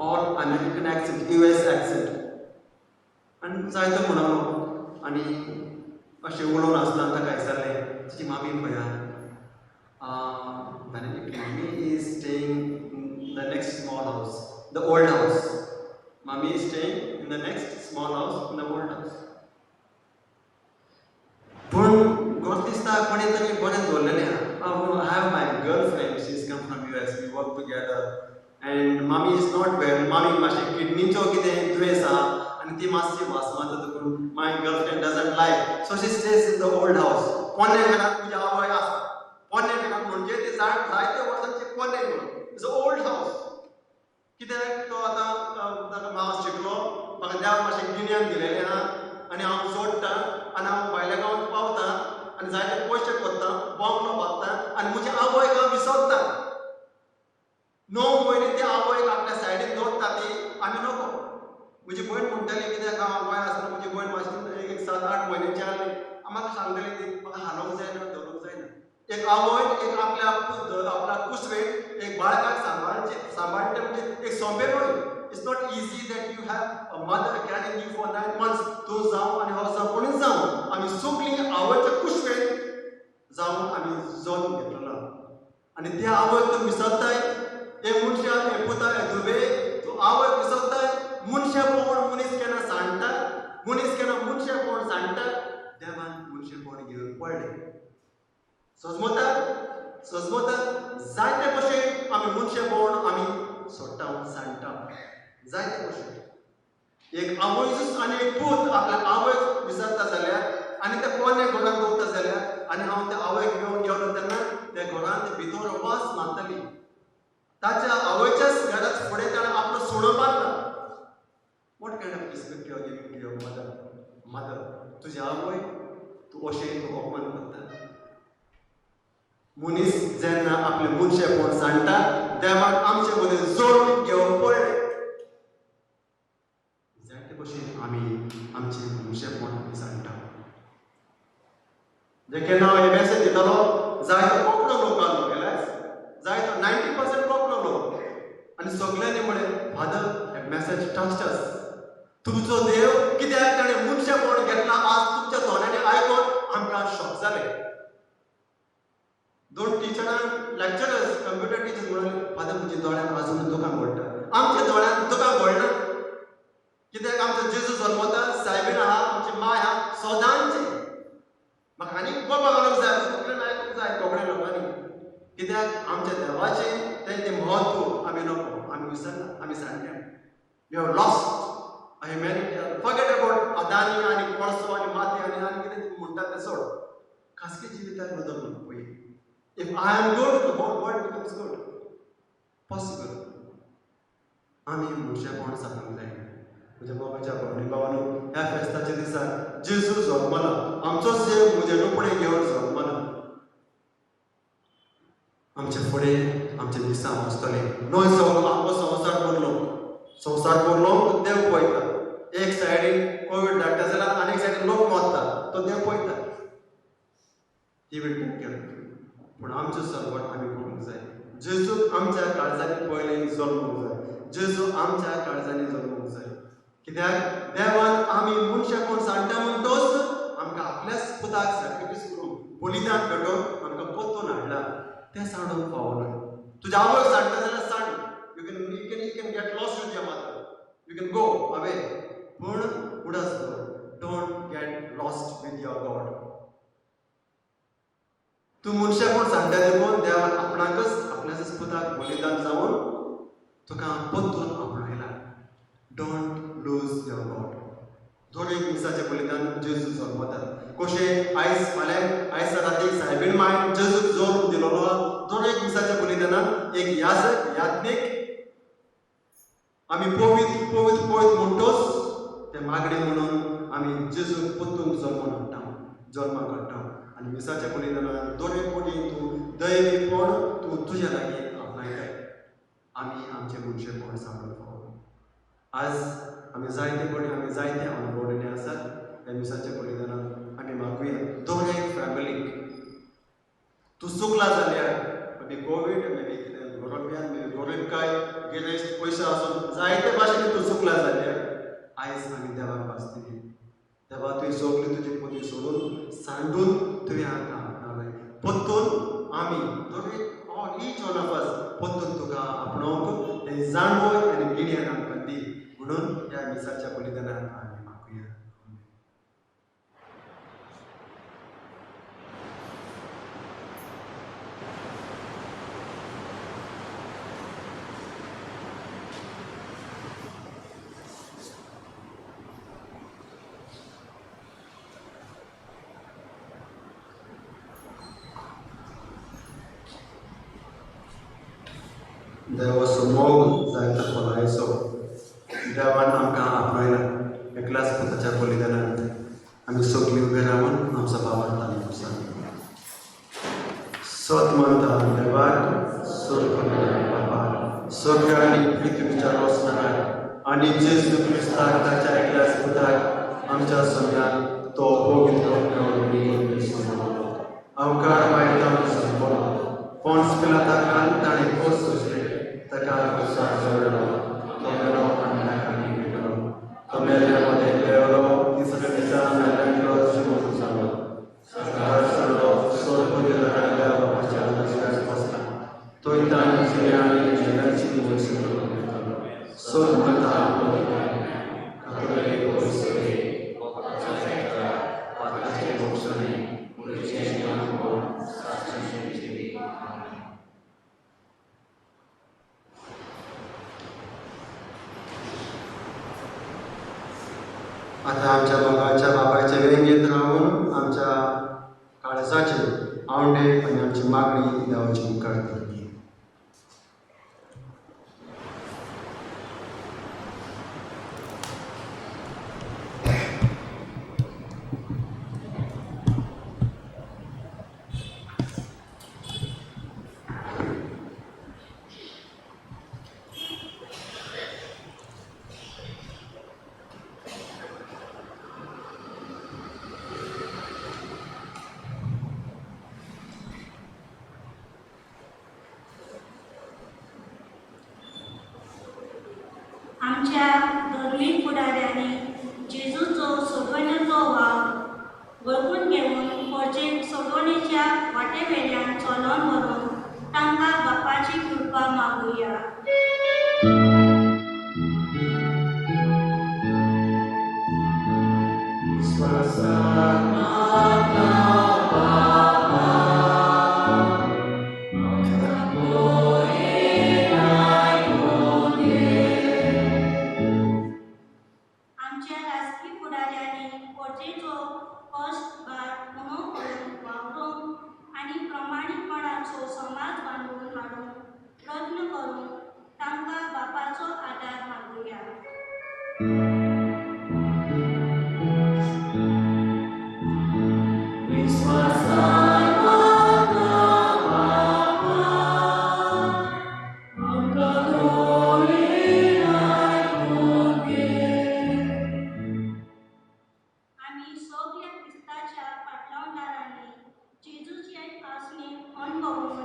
Speaker 1: All American accent, US accent. आनी जायतो म्हणलो. आनी अशें उलोवन आसतना ताका विचारलें, "तुजी मामी खंय आहा?" "Benedict, mami is staying in the next small house, the old house. Mami is staying in the next small house, in the old house." पूण गरज दिसता कोणें तरी बरें दवरलेलें आहा. "I have my girlfriend, she is come from US, we work together and mami is not well. मामीक मातशें किडनीचो कितें दुयेंस आहा आनी ती मातशी वास मारता देखून my girlfriend doesn't like, so she stays in the old house." पोन्ने घरांत म्हजी आवय आसा. पोन्ने घरांत म्हणजे ते जायते वर्सांचे पोन्ने घर, it's a old house. कित्याक तो आतां ताका हांव शिकलो, म्हाका देवान मातशें गिन्यान दिलेलें आहा आनी हांव जोडटा आनी हांव भायल्या गांवांत पावता आनी जायते पयशे करता, बंगलो बांदता आनी म्हजी आवयक हांव विसरता. 9 म्हयने ते आवयक आपल्या सायडीन दवरता ती आमी नको. म्हजी भयण म्हणटाली, कित्याक हांव गोंयांत आसतना म्हजी भयण मातशी एक 7-8 म्हयन्याची आहली, म्हाका सांगताली ती, "म्हाका हालोवंक जायना, धरूंक जायना." एक आवय एक आपल्या आपल्या कुसवेक, एक बाळकाक सांबाळचें सांबाळचें म्हणजे एक सोंपें न्हय. It's not easy that you have a mother carrying you for 9 months. तूं जावं आनी हांव जावं, कोणूच जावं, आमी सगळीं आवयच्या कुशवेन जावन आमी जल्म घेतलेलो. आनी त्या आवयक तूं विसरताय. हे मनशा, हे पुता, हे धुवे, तूं आवयक विसरताय. मनशापण मनीस केन्ना सांडटा, मनीस केन्ना मनशापण सांडटा. देवान मनशापण घेवन पडलें. सजमता सजमता जायते भशेन आमी मनशापण आमी सोडटा, सांडटा जायते भशेन. एक आवयच आनी एक पूत आपल्या आवयक विसरता जाल्यार आनी त्या पोन्न्या घरांत दवरता जाल्यार, आनी हांव त्या आवयक घेवन गेलो तेन्ना त्या घरांत भितर वास मारताली. ताच्या आवयच्याच घरात फुडें ताणें आपलो सुणो बांदला. What kind of respect you are giving to your mother? Mother, तुजी आवय तूं अशें तूं अपमान करता. मनीस जेन्ना आपलें मनशेपण सांडटा, देवाक आमचे मदीं जोड घेवंक पडलें. जायते भशेन आमी आमचें मनशेपण आमी सांडटा. जे केन्ना हांव हे मॅसेज दितालो, जायतो कोंकणो लोक आसलो, रियलायज जायतो 90% कोंकणो लोक, आनी सगल्यांनी म्हळें, फादर, हे मॅसेज टच अस. तुमचो देव कित्याक ताणें मनशेपण घेतला आज तुमच्या तोंडांनी आयकून आमकां शॉक जालें. दोन टिचरांक, लॅक्चरर्स, कंप्युटर टिचर्स म्हणाले, फादर, म्हज्या दोळ्यांत आजून दुकां पडटा. आमच्या दोळ्यांत दुकां पडना कित्याक आमचो जेजू जल्मता, सायबीण आहा, आमची माय आहा सदांची. म्हाका आनीक बोबा घालूंक जाय, सगळ्यांक आयकूंक जाय कोंकणी लोकांनी, कित्याक आमच्या देवाचें तें तें म्हत्व आमी नको, आमी विसरला, आमी सांडल्या. We have lost humanity. Forget about Adani आनी कोळसो आनी माती आनी आनी कितें म्हणटा तें सोड. खासगी जिविताक बदल न्हू पळय. If I am good, the whole world becomes good. Possible. आमी मनशेपण सांगूंक जाय. म्हज्या मोगाच्या भयणी भावांनो, ह्या फेस्ताच्या दिसा जेजू जल्मला, आमचोच देव म्हजें रुपणें घेवन जल्मला. आमचे फुडें आमचे दिसां वचतले न्हय. आमचो संवसार बदलो, संवसार बदलो. देव पळयता. एक सायडीन कोवीड धाडटा जाल्यार आनी एक सायडीन लोक मरता, तो देव पळयता. He will take care. पूण आमचो सलवार आमी करूंक जाय. जेजू आमच्या काळजांनी पयलीं जल्मूंक जाय. जेजू आमच्या काळजांनी जल्मूंक जाय, कित्याक देवान आमी मनशापण सांडटा म्हणटोच आमकां आपल्याच पुताक सॅक्रिफायस करून, बलिदान भेटोवन आमकां परतून हाडला. तें सांडूंक फावना. तुज्या आवयक सांडटा जाल्यार सांड. You can get lost with your mother, you can go away, पूण उडास दवर, don't get lost with your God. तूं मनशापण सांडटा देखून देवान आपणाकच आपल्याच पुताक बलिदान जावन तुका परतून आपणायला. Don't lose your God. दोन एक दिसाचें बलिदान जेजू जल्मता कशें आयज फाल्यां आयज रातीक सायबीण मायन जेजूक जल्म दिलोलो. दोन एक दिसाच्या बलिदानान एक याजक याज्ञीक आमी पवित्र पवित्र पवित्र म्हणटोच ते मागणें म्हणून आमी जेजूक परतून जल्मून हाडटा, जल्माक हाडटा. आनी मिसाच्या बलिदानान दोन एक कोटी तूं दैवीपण तूं तुज्या लागीं आपणायताय. आमी आमचें मनशेपण सांबाळूंक फावो. आज आमी जायते कडेन आमी जायते अणभवलेले आसात. ह्या मिसाच्या बलिदानान आमी मागुया दोन एक फॅमिलीक. तूं चुकला जाल्यार, may be Covid, may be कितें गोरब्यान, मे बी गोरीबकाय, गिरेस्त, पयशे आसून जायते भाशेन तूं चुकला जाल्यार आयज आमी देवाक भासतली, देवा, तुवें सगळी तुजी पोती सोडून सांडून तुवें आमकां आपणालें. परतून आमी दोन all each one of us परतून तुका आपणोवंक तें जाणवय आनी गिन्यान आमकां दी म्हणून ह्या मिसाच्या बलिदानान आमी मागुया. देवाचो मोग जायतो खोलायेचो. देवान आमकां आपणायला एकल्याच पुताच्या बलिदानान. आमी सगळीं उबे रावन आमचो भावार्थ आमी सांग. सत मानता देवाक, स्वर्ग बापाक, सगळ्यांनी पृथ्वीच्या रचणाराक, आनी जेजू क्रिस्ताक, ताच्या एकल्याच पुताक, आमच्या सोम्याक, तो पवित्र अवकार मायतान जल्मलो, पोन्स पिलाता ताणें खोस सोंसले, ताका खुर्सार चडलो, तो मेलो आनी ताका विकलो, तो मेल्ल्या मदें देंवलो, तिसऱ्या दिसा मेल्ल्यांतलो जिवंत जालो, स्वर्गार चडलो, स्वर्ग देवा बापाच्या उजव्याक बसला. आतां आमच्या मोगाच्या बापायचे वेंगेंत रावन आमच्या काळजाचे आवंडे आनी आमची मागणी देवाची मुखार दवरली.
Speaker 5: आमच्या धर्मीक फुडाऱ्यांनी जेजूचो सोडवणेचो वावर वळखून घेवन परजेक सोडवणेच्या वाटेवेल्यान चलोन व्हरून तांकां बापाची कृपा मागुया. आमच्या राजकी फुडाऱ्यांनी परजेचो कश्ट भार उणो करून वावरूंक आनी प्रमाणीकपणाचो समाज बांदून हाडूंक प्रयत्न करूंक तांकां बापाचो आदार मागुया. आमी सगल्या क्रिस्ताच्या पाटलावदारांनी जेजूचे आसणे अणभवून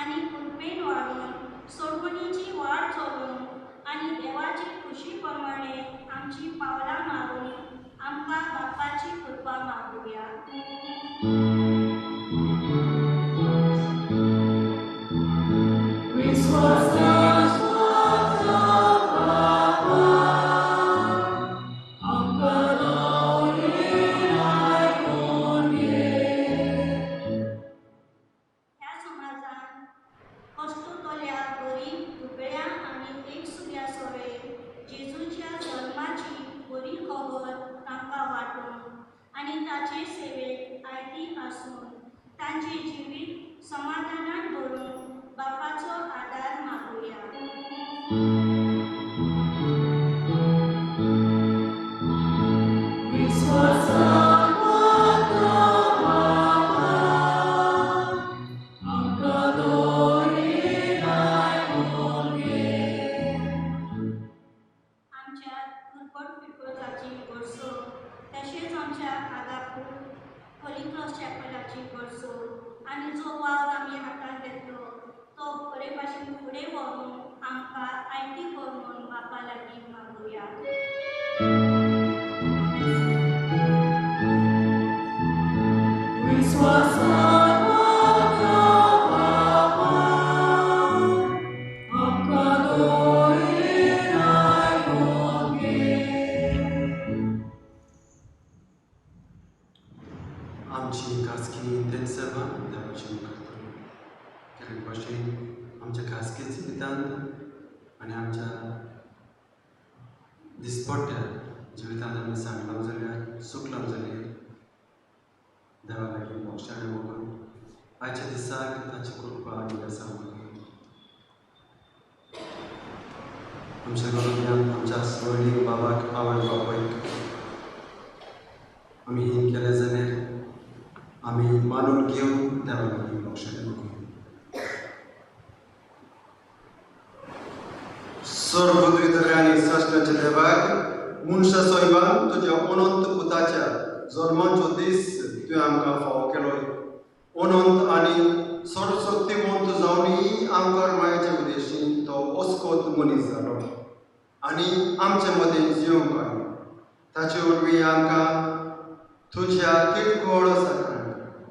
Speaker 5: आनी कृपेन वाडून सोडवणीची वाट चलून आनी देवाची खुशी प्रमाणे आमची पावलां मारून आमकां बापाची कृपा मागुया. ह्या समाजान कश्टतल्या गरीब दुबळ्या आनी एकसुऱ्या सवे जेजूच्या जल्माची बरी खबर तांकां वांटून आनी ताचे सेवेक आयती आसून तांचें जिवीत समाधानान भरून बापाचो आदार मागुया. आमच्या दुर्बळ पिपळाची गरजो तशेंच आमच्या आगापूर होली क्रॉस चॅपलाची गरजो आनी जो वावर आमी हातांत घेतलो तो बरे भाशेन फुडें व्हरून आमकां आयती कर म्हूण बापा लागीं मागुया.
Speaker 1: आमची खाजगी इंतेन्सेवा देवाची मुखार दवरून केल्ले भाशेन आमच्या खाजगी जिवितांत आनी आमच्या दिसपट्ट्या जिवितांत आमी सांगलां जाल्यार चुकलां जाल्यार देवा लागीं मोक्षाणें मागून आयच्या दिसाक ताची कृपा आनी बेसांव मागून आमच्या घरांतल्यान आमच्या व्हडली बाबाक आवय बापायक आमी हें केलें जाल्यार आमी मानून घेवन देवा लागीं मोक्षाणें मागून. सर्वदुरितल्या आनी साश्टाच्या देवाक मनशा सैमान तुज्या अनंत पुताच्या जल्माचो दीस तुवें आमकां फावो केलो. अनंत आनी सर्वशक्तिवंत जावनूय आमकां मायेचे उद्देशीन तो अस्कोत मनीस जालो आनी आमचे मदें जिवंक आयलो. ताचे वरवीं आमकां तुज्या किरकोळ साकान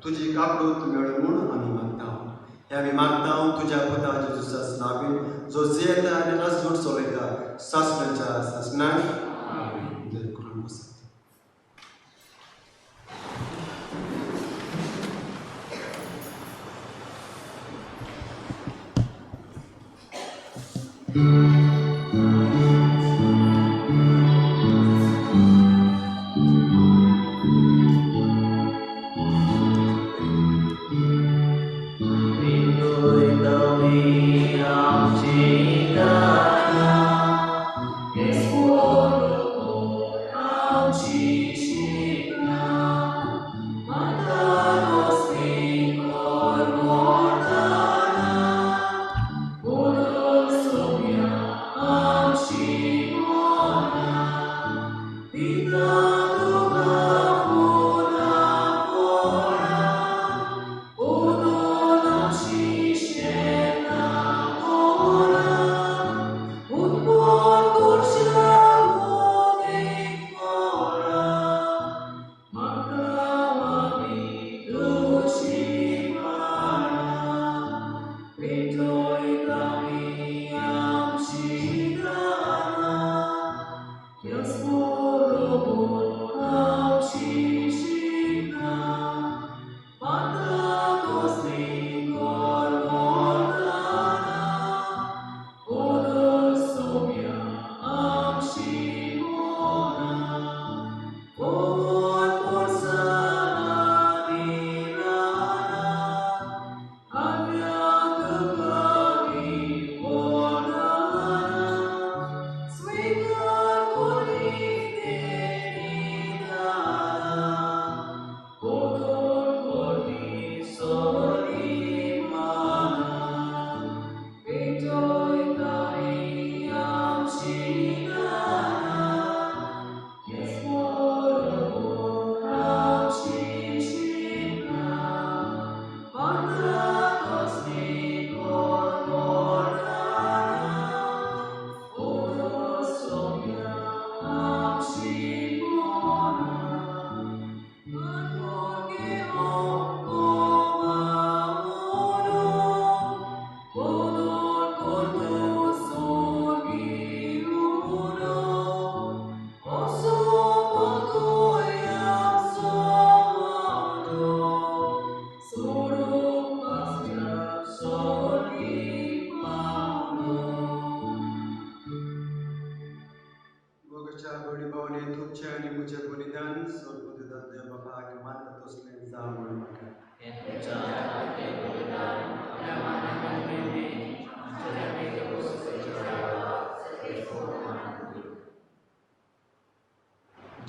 Speaker 1: तुजी काकूत मेळ म्हूण आमी मागता. हे आमी मागता तुज्या पुता जेजूच्या नांवान, जो जियेता आनी राजवट चलयता सासणाच्या सासणाक. जय करून बसात.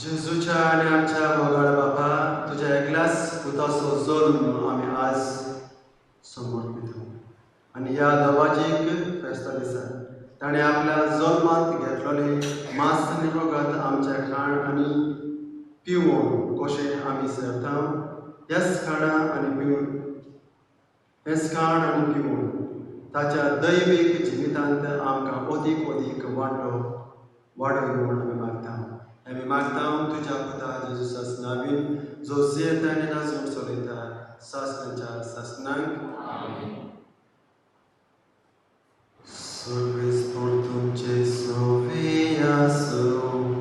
Speaker 1: जेजूच्या आनी आमच्या मोगाळ बापा, तुज्या एकल्याच पुताचो जल्म आमी आज समर्पिता आनी ह्या दबाजीक फेस्ता दिसा ताणें आपल्या जल्मांत घेतलेलें मांस आनी रगत आमच्या खाण आनी पिवण कशें आमी सेवता, ह्याच खाणा आनी पिवन हेच खाण आनी पिवण ताच्या दैवीक जिवितांत आमकां अदीक अदीक वांटो वाडोवंक म्हूण आमी मागता. आमी मागता तुज्या पुता जेजूच्या नांवान, जो जियेता आनी राजवट चलयता सासणाच्या सासणाक. सर्वेस्पोर तुमचे सोवे आसूं.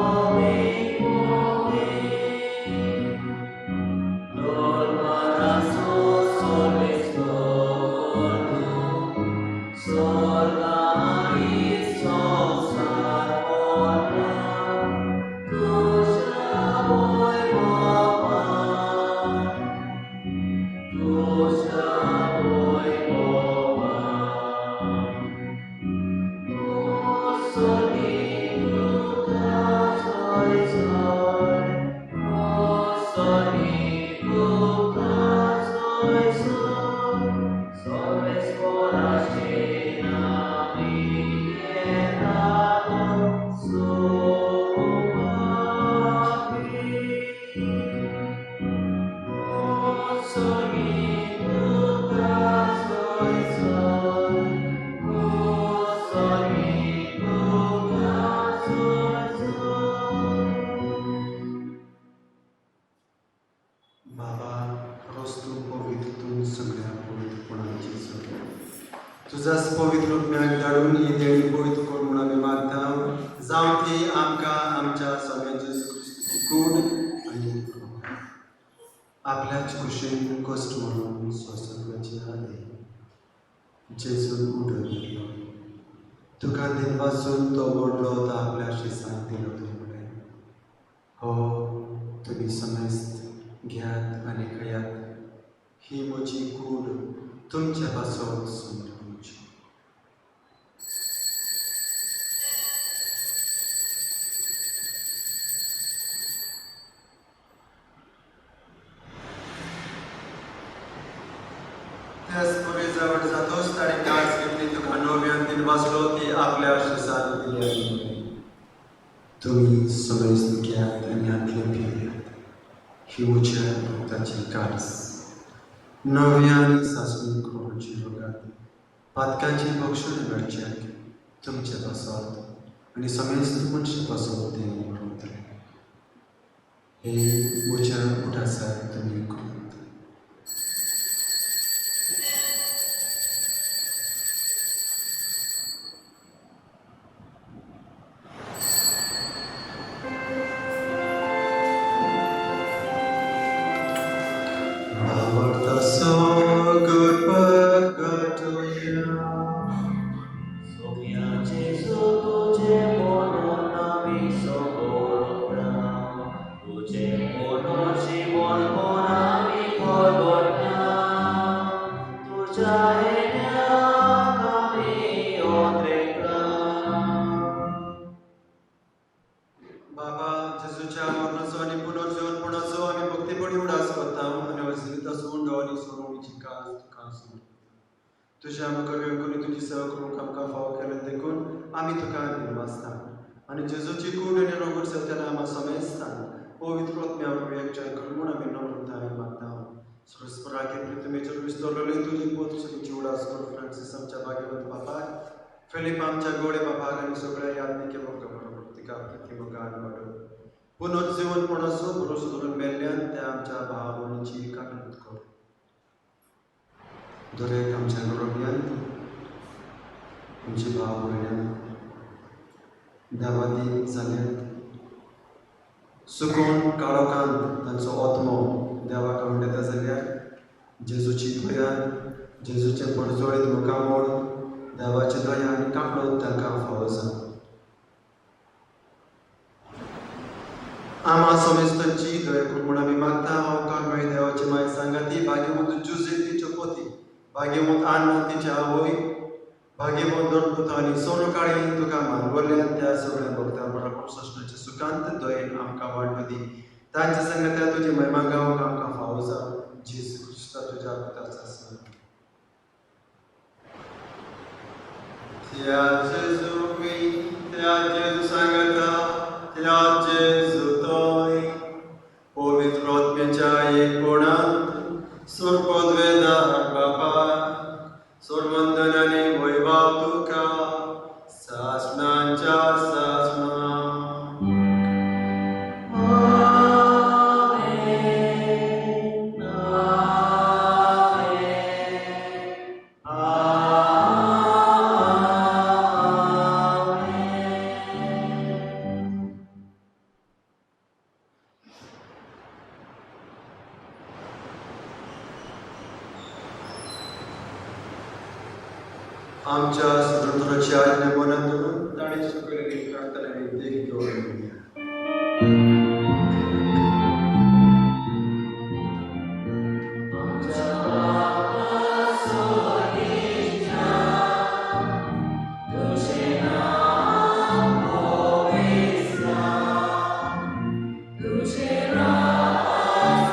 Speaker 6: Holy, holy, holy.
Speaker 1: बाबा रोज तूं पवित्र तूं सगळ्या पवित्रपणाची सोड तुझाच पवित्र आत्म्याक धाडून ही देणी पवित्र कर म्हूण आमी मागता जावं ती आमकां आमच्या स्वाम्या जेजू क्रिस्ताची कूड आनी कृपा. आपल्याच कुशीन कश्ट म्हणून सोंसपाचे आदी जेजून उडोवन दिलो तुका दिनवासून तो मोडलो तो आपल्या शिसांक दिलो आनी म्हणलें हो तुमी समेस्त घेयात आनी खायात ही म्हजी कूड तुमच्या पासत समर्पणची. त्याच पुरी जवळ जातोच ताणें कास घेतली तुका नव्यान दिनवासलो ती आपल्या शिसांक दिली आनी म्हणलें तुमी समेस्त घेयात आनी हातलें पियात ही म्हज्या रक्ताची कास नव्या आनी सासणी करूची रोगात पातकांची बक्षण मेळच्याक तुमचे पासत आनी समेस्त मनशा पासत तें उरतलें हे म्हज्या उठासाक तुमी करात. Thou art the so good purgatoria. बाबा जेजूच्या मरणाचो आनी पुनर्जीवनपणाचो आमी भक्तीपणी उडास करता आनी हो जिविताचो उंडो आनी सोडवणीची काज तुका समर्पता. तुज्या मुखार येवन तुजी सेवा करूंक आमकां फावो केलें देखून आमी तुका दिनवासता आनी जेजूची कूड आनी रोगट सेवतना आमकां समेस्तान पवित्र आत्म्या वरवीं एकठांय कर म्हूण आमी नम्रतायेन मागता. सुरस्पराके प्रिथमेचेर विस्तरलेली तुजी पोतची उडास कर फ्रांसीस आमच्या भाग्यवंत बापाक फिलीप आमच्या गोडे बापाक आनी सगळ्या याज्ञिके वर्गा बरोबर तिका प्रिती मुखार वाडो पुनर्जीवनपणाचो भरोसो धरून मेल्ल्यान त्या आमच्या भाव भयणीची काकळूत कर. दरेक आमच्या घरोब्यांत आमची भाव भयणां देवादीन जाल्यात सुकून काळोखांत तांचो आत्मो देवाक आवडटा जाल्यार जेजूची दया जेजूचें परजळीत मुखामळ देवाची दया आनी काकळूत तांकां फावो जावं. आमा समेस्तांची दया कर म्हूण आमी मागता. हांव मेळी देवाची माय सांगाती भाग्यवंत जुझे तिच्यो पती भाग्यवंत आन्ना तिच्या आवय भाग्यवंत दरपुत आनी सोनू काळी तुका मानवल्यान त्या सगळ्या भक्तां बरोबर सश्णाचे सुखांत दयेन आमकां वाडटो दी. तांच्या सांगात्या तुजी महिमा गावंक आमकां फावो जावं. जेजू क्रिस्ता तुज्या पुताचा स्मरण. त्या जेजू मी त्या जेजू सांगता त्या जेजू तोय पवित्र आत्म्याच्या एकपणांत सुरपदवेदार बापा सोडवंदन आनी वैभव तुका सासणांच्या सासणा. आमच्या स्वतंत्राची आज्ञा मनात धरून ताणें शिकयलेली प्रार्थना देख घेवन म्हणया.
Speaker 4: तुझे नाम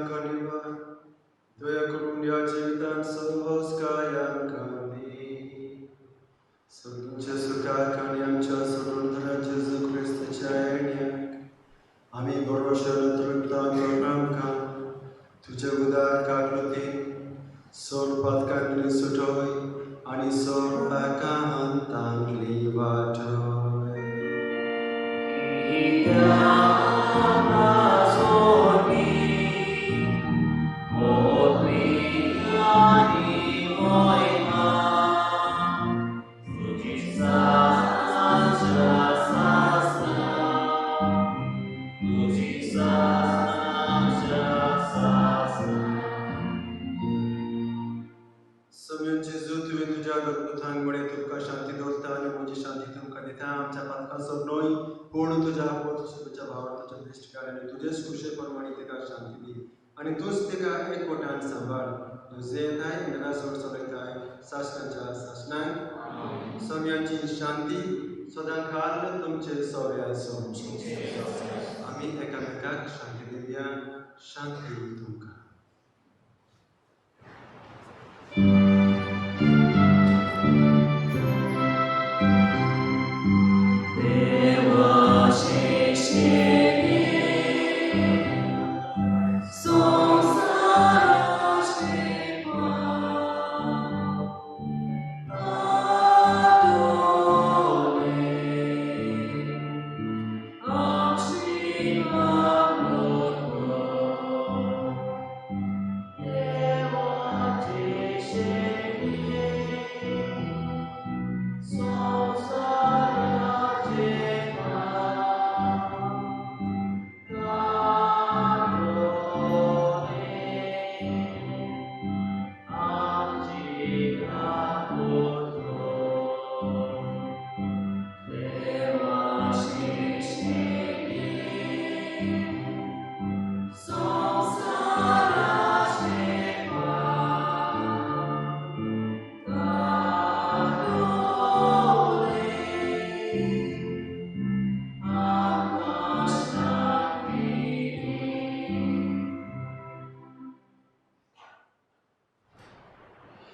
Speaker 1: आमकां निवार दया करून ह्या जिवितांत सहवासकाय आमकां दी. सगळ्यांच्या सुखाक आनी आमच्या सोडून जेजू क्रिस्ताच्या येण्याक आमी भरोश्यान तृप्त आमकां तुजे उदार काकलुतीन सोड पातकांतली सुटोय आनी सोडाकांतांतली वाटोय. समेन जेजू तुवें तुज्या अद्भुतांक म्हळें तुमकां शांती दवरता आनी म्हजी शांती तुमकां दिता. आमच्या पातकांचो न्हय पूण तुज्या तुज्या भावार्थाच्या दिश्ट काड आनी तुजेच खुशे प्रमाणे तिका शांती दी आनी तूंच तिका एकवटान सांबाळ. तुजें येताय इंद्रा सोड चलयताय सासणाच्या सासणाक. सम्याची शांती सदां काल तुमचे सवे आसूं. आमी एकामेकाक शांती दिवया. शांती तुमकां.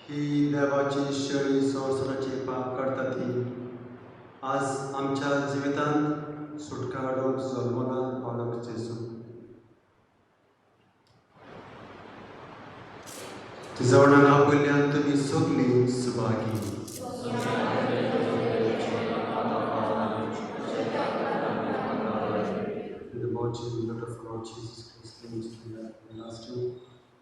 Speaker 1: ही देवाची शेळी संवसाराची पाप काडटा ती आज आमच्या जिवितांत सुटका हाडूंक जल्मला बालक जेजू. जेवणाक आपयल्ल्यान तुमी सगळीं Subhagi. In the mighty name of Lord Jesus Christ, the mystery of everlasting,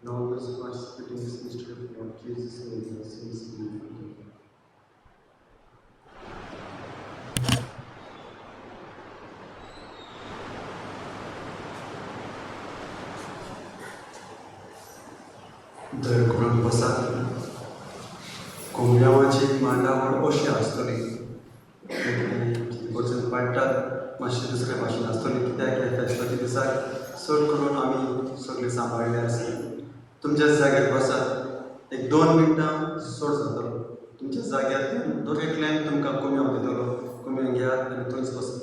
Speaker 1: and always participate in this mystery of Lord Jesus, may your sins be forgiven. दया करून बसात. कोंबड्याची मांडावळ अशी आसतली, वचून पाडटात मातशें दुसरे भाशेन आसतली, कित्याक ह्या फेस्ताच्या दिसाक चड करून आमी सगळें सांबाळिल्लें आसा. तुमच्या जाग्यार बसात, एक 2 मिनटां चड जातलो. तुमच्या जाग्यार दर एकल्यान तुमकां कोमयाव दितलो, कोमयाव घेयात आनी थंयच बसात.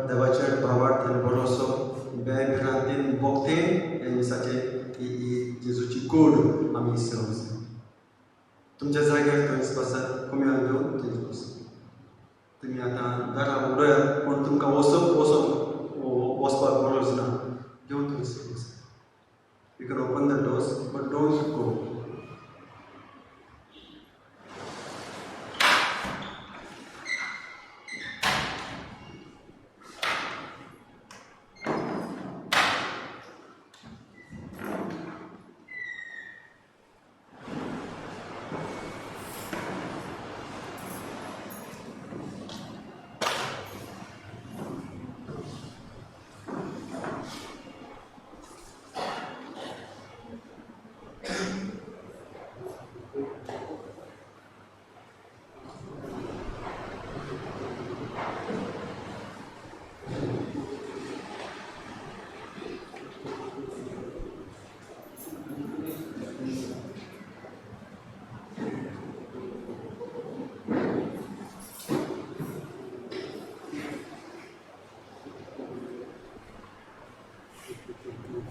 Speaker 1: देवाचेर भावार्थ आनी भरोसो बेभिरांतीन भक्तीन हे दिसाचे ही जेजूची कूड आमी सेवंक जाय. तुमच्या जाग्यार थंयच बसात, कोमयाव घेवन थंयच बसात. तुमी आतां दारां उगडात पूण तुमकां वचूंक वचपाक गरज ना, घेवन थंयच बसात. You can open the doors but don't go.
Speaker 6: Thank you.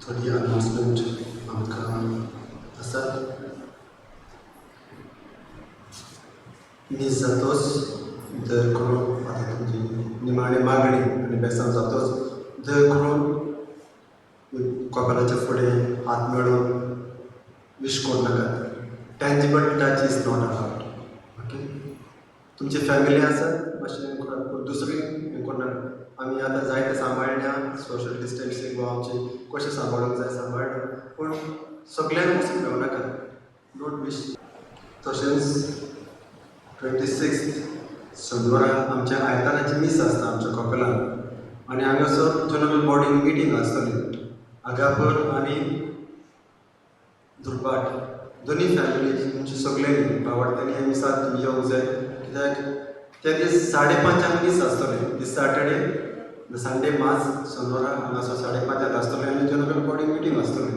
Speaker 1: थोडी अनाउन्समेंट आमकां आसात. मीस जातोच दर करून आतां तुमची निमाणी मागणी आनी बेसांव जातोच दर करून कपेलाच्या फुडें हात मेळून विश करूं नाकात. Tangible touch is not allowed. Okay, तुमची फॅमिली आसात मातशें हें करात, पूण दुसरी हें करूं नाका. आमी आतां जायते सांबाळ्ळ्या सोशल डिस्टन्सींग वा आमची कशें सांबाळूंक जाय सांबाळ्ळ्या, पूण सगल्यांक वचून मेळूं नाका. Don't wish. तशेंच 26 सोनवारा आमच्या आयताराची मीस आसता आमच्या कपेलान आनी हांगासर जनरल बॉडी मिटींग आसतली. आगापूर आनी दुर्भाट दोनी फॅमिली तुमची सगळ्यांनी भावार्थ्यांनी ह्या मिसाक तुमी येवंक जाय, कित्याक त्या दीस 5:30 मीस आसतलें. दीस सॅटर्डे संडे मास सोनवारा हांगासर 5:30 आसतलें आनी जनरल बॉडी मिटींग आसतलें.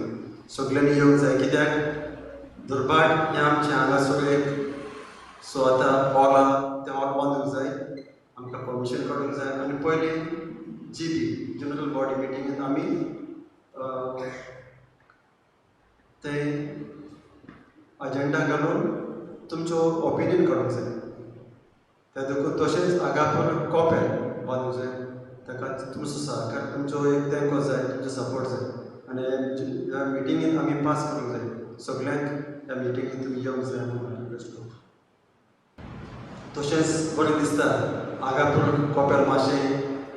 Speaker 1: सगळ्यांनी येवंक जाय, कित्याक दुर्भाट हें आमचें हांगासर एक सो आतां हॉल आहा, तें हॉल बांदूंक जाय, आमकां परमिशन काडूंक जाय आनी पयलीं जीबी जनरल बॉडी मिटींगेंत आमी तें अजेंडा घालून तुमचो ओपिनियन काडूंक जाय. त्या देखून तशेंच आगापूर कॉपेल बांदूंक जाय, ताका तुमचो सहकार, तुमचो एक तेंको जाय, तुमचो सपोर्ट जाय आनी ह्या मिटिंगेंत आमी पास करूंक जाय. सगल्यांक ह्या मिटिंगेंत तुमी येवंक जाय म्हणून रिक्वेस्ट करता. तशेंच बरें दिसता आगापूर कॉपेल मातशें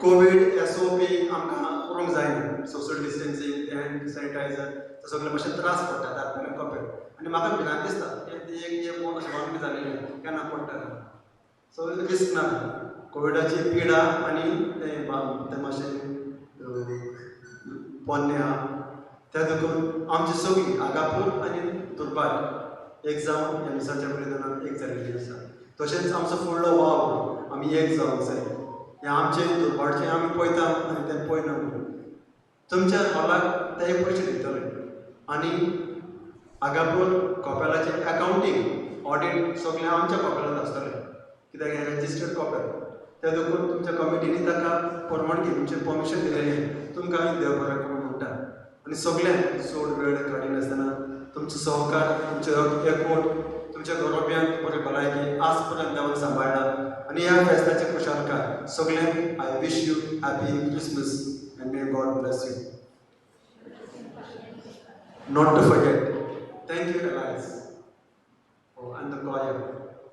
Speaker 1: कोवीड SOP आमकां करूंक जायना, सोशल डिस्टन्सींग एंड सॅनिटायझर ते सगळें मातशें त्रास पडटा दाखयलें कॉपेल आनी म्हाका भिरांत दिसता एक एक अशें बांदून जालेलें केन्ना पडटा. सो रिस्क ना कोविडाची पिडा आनी तें तें मातशें पोन्नें आहा. त्या देखून आमची सगळीं आगापूर आनी दुर्भाट एक जावन ह्या मिसाच्या बलिदानान एक जाल्ली आसा. तशेंच आमचो फुडलो वावर आमी एक जावंक जाय. हें आमचें दुर्भाटचें आमी पळयता आनी तें पळयना म्हणून तुमच्या हॉलाक ते पयशे दितले आनी आगापूर कॉपेलाचें अकावंटींग ऑडीट सगळें आमच्या कॉपेलांत आसतलें, कित्याक हें रजिस्टर्ड कॉपेल. त्या देखून तुमच्या कमिटीनी ताका परवानगी तुमचें परमिशन दिलेलें तुमकां आमी देव बरें करूं म्हणटा आनी सगळ्यांक चड वेळ काडिनासतना तुमचो सहकार, तुमचो एकवट, तुमच्या घरोब्यांक बरें भलायकी आज पर्यंत देवान सांबाळ्ळा आनी ह्या फेस्ताची खुशालकाय सगळ्यांक. I wish you happy Christmas and may God bless you. Not to forget, thank you Elias and the choir,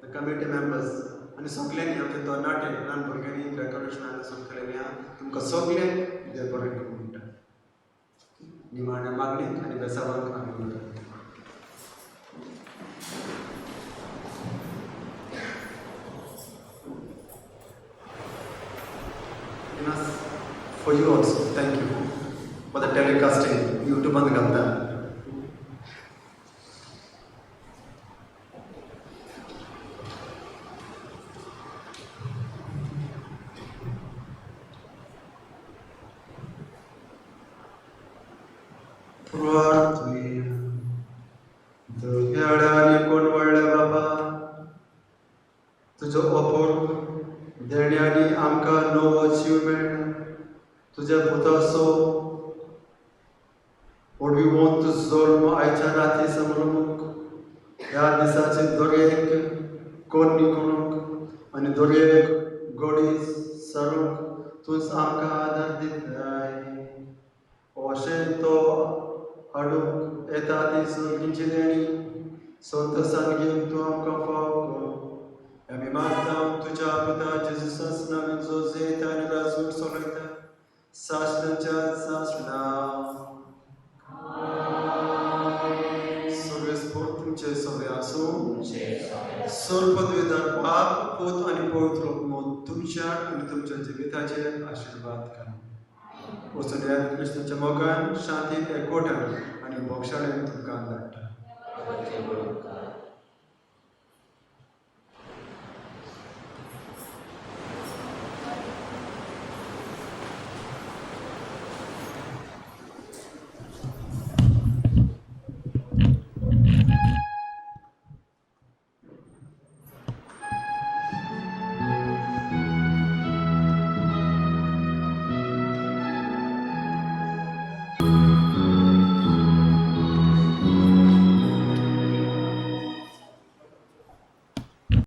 Speaker 1: the committee members आनी सगल्यांनी आमचे तरणाटे ल्हान भुरग्यांनी डेकोरेशन हांगासर केलेलें आहा. तुमकां सगल्यांक देव बरें करूं म्हणटा. निमाण्या मागणेक आनी बेसावांक आमी म्हणटा. For you also, thank you for the telecasting. YouTube on घालता. दयाळ्या कोण व्हडल्या बाबा, तुजो अपूर्व देण्यांनी आमकां नवो जीव मेळ्ळा. तुज्या पुताचो ओडविवंत जल्म आयच्या राती समरूंक, ह्या दिसाचे दरेक कोन्नी करूंक आनी दरेक गोडी सारूंक तूंच आमकां आदार दिताय. अशें तो हाडूंक येता ती सर्गींची देणी संतोसान घेवन तूं आमकां फाव कर. आमी मागता तुज्या पुता जेजूसाच नांवान जो जैत आनी राजवट चलयता सासणाच्या सासणा. सगळे स्फूर्त तुमचे सगळे आसूं. सर्वपदवीधर बाप, पूत आनी पवित्र आत्मो तुमच्या आनी तुमच्या जिविताचेर आशिर्वाद घालूं. वचून येयात कृष्णाच्या मोगान, शांतीन, एकवटान आनी बोक्षाणेन तुमकां धाडटा.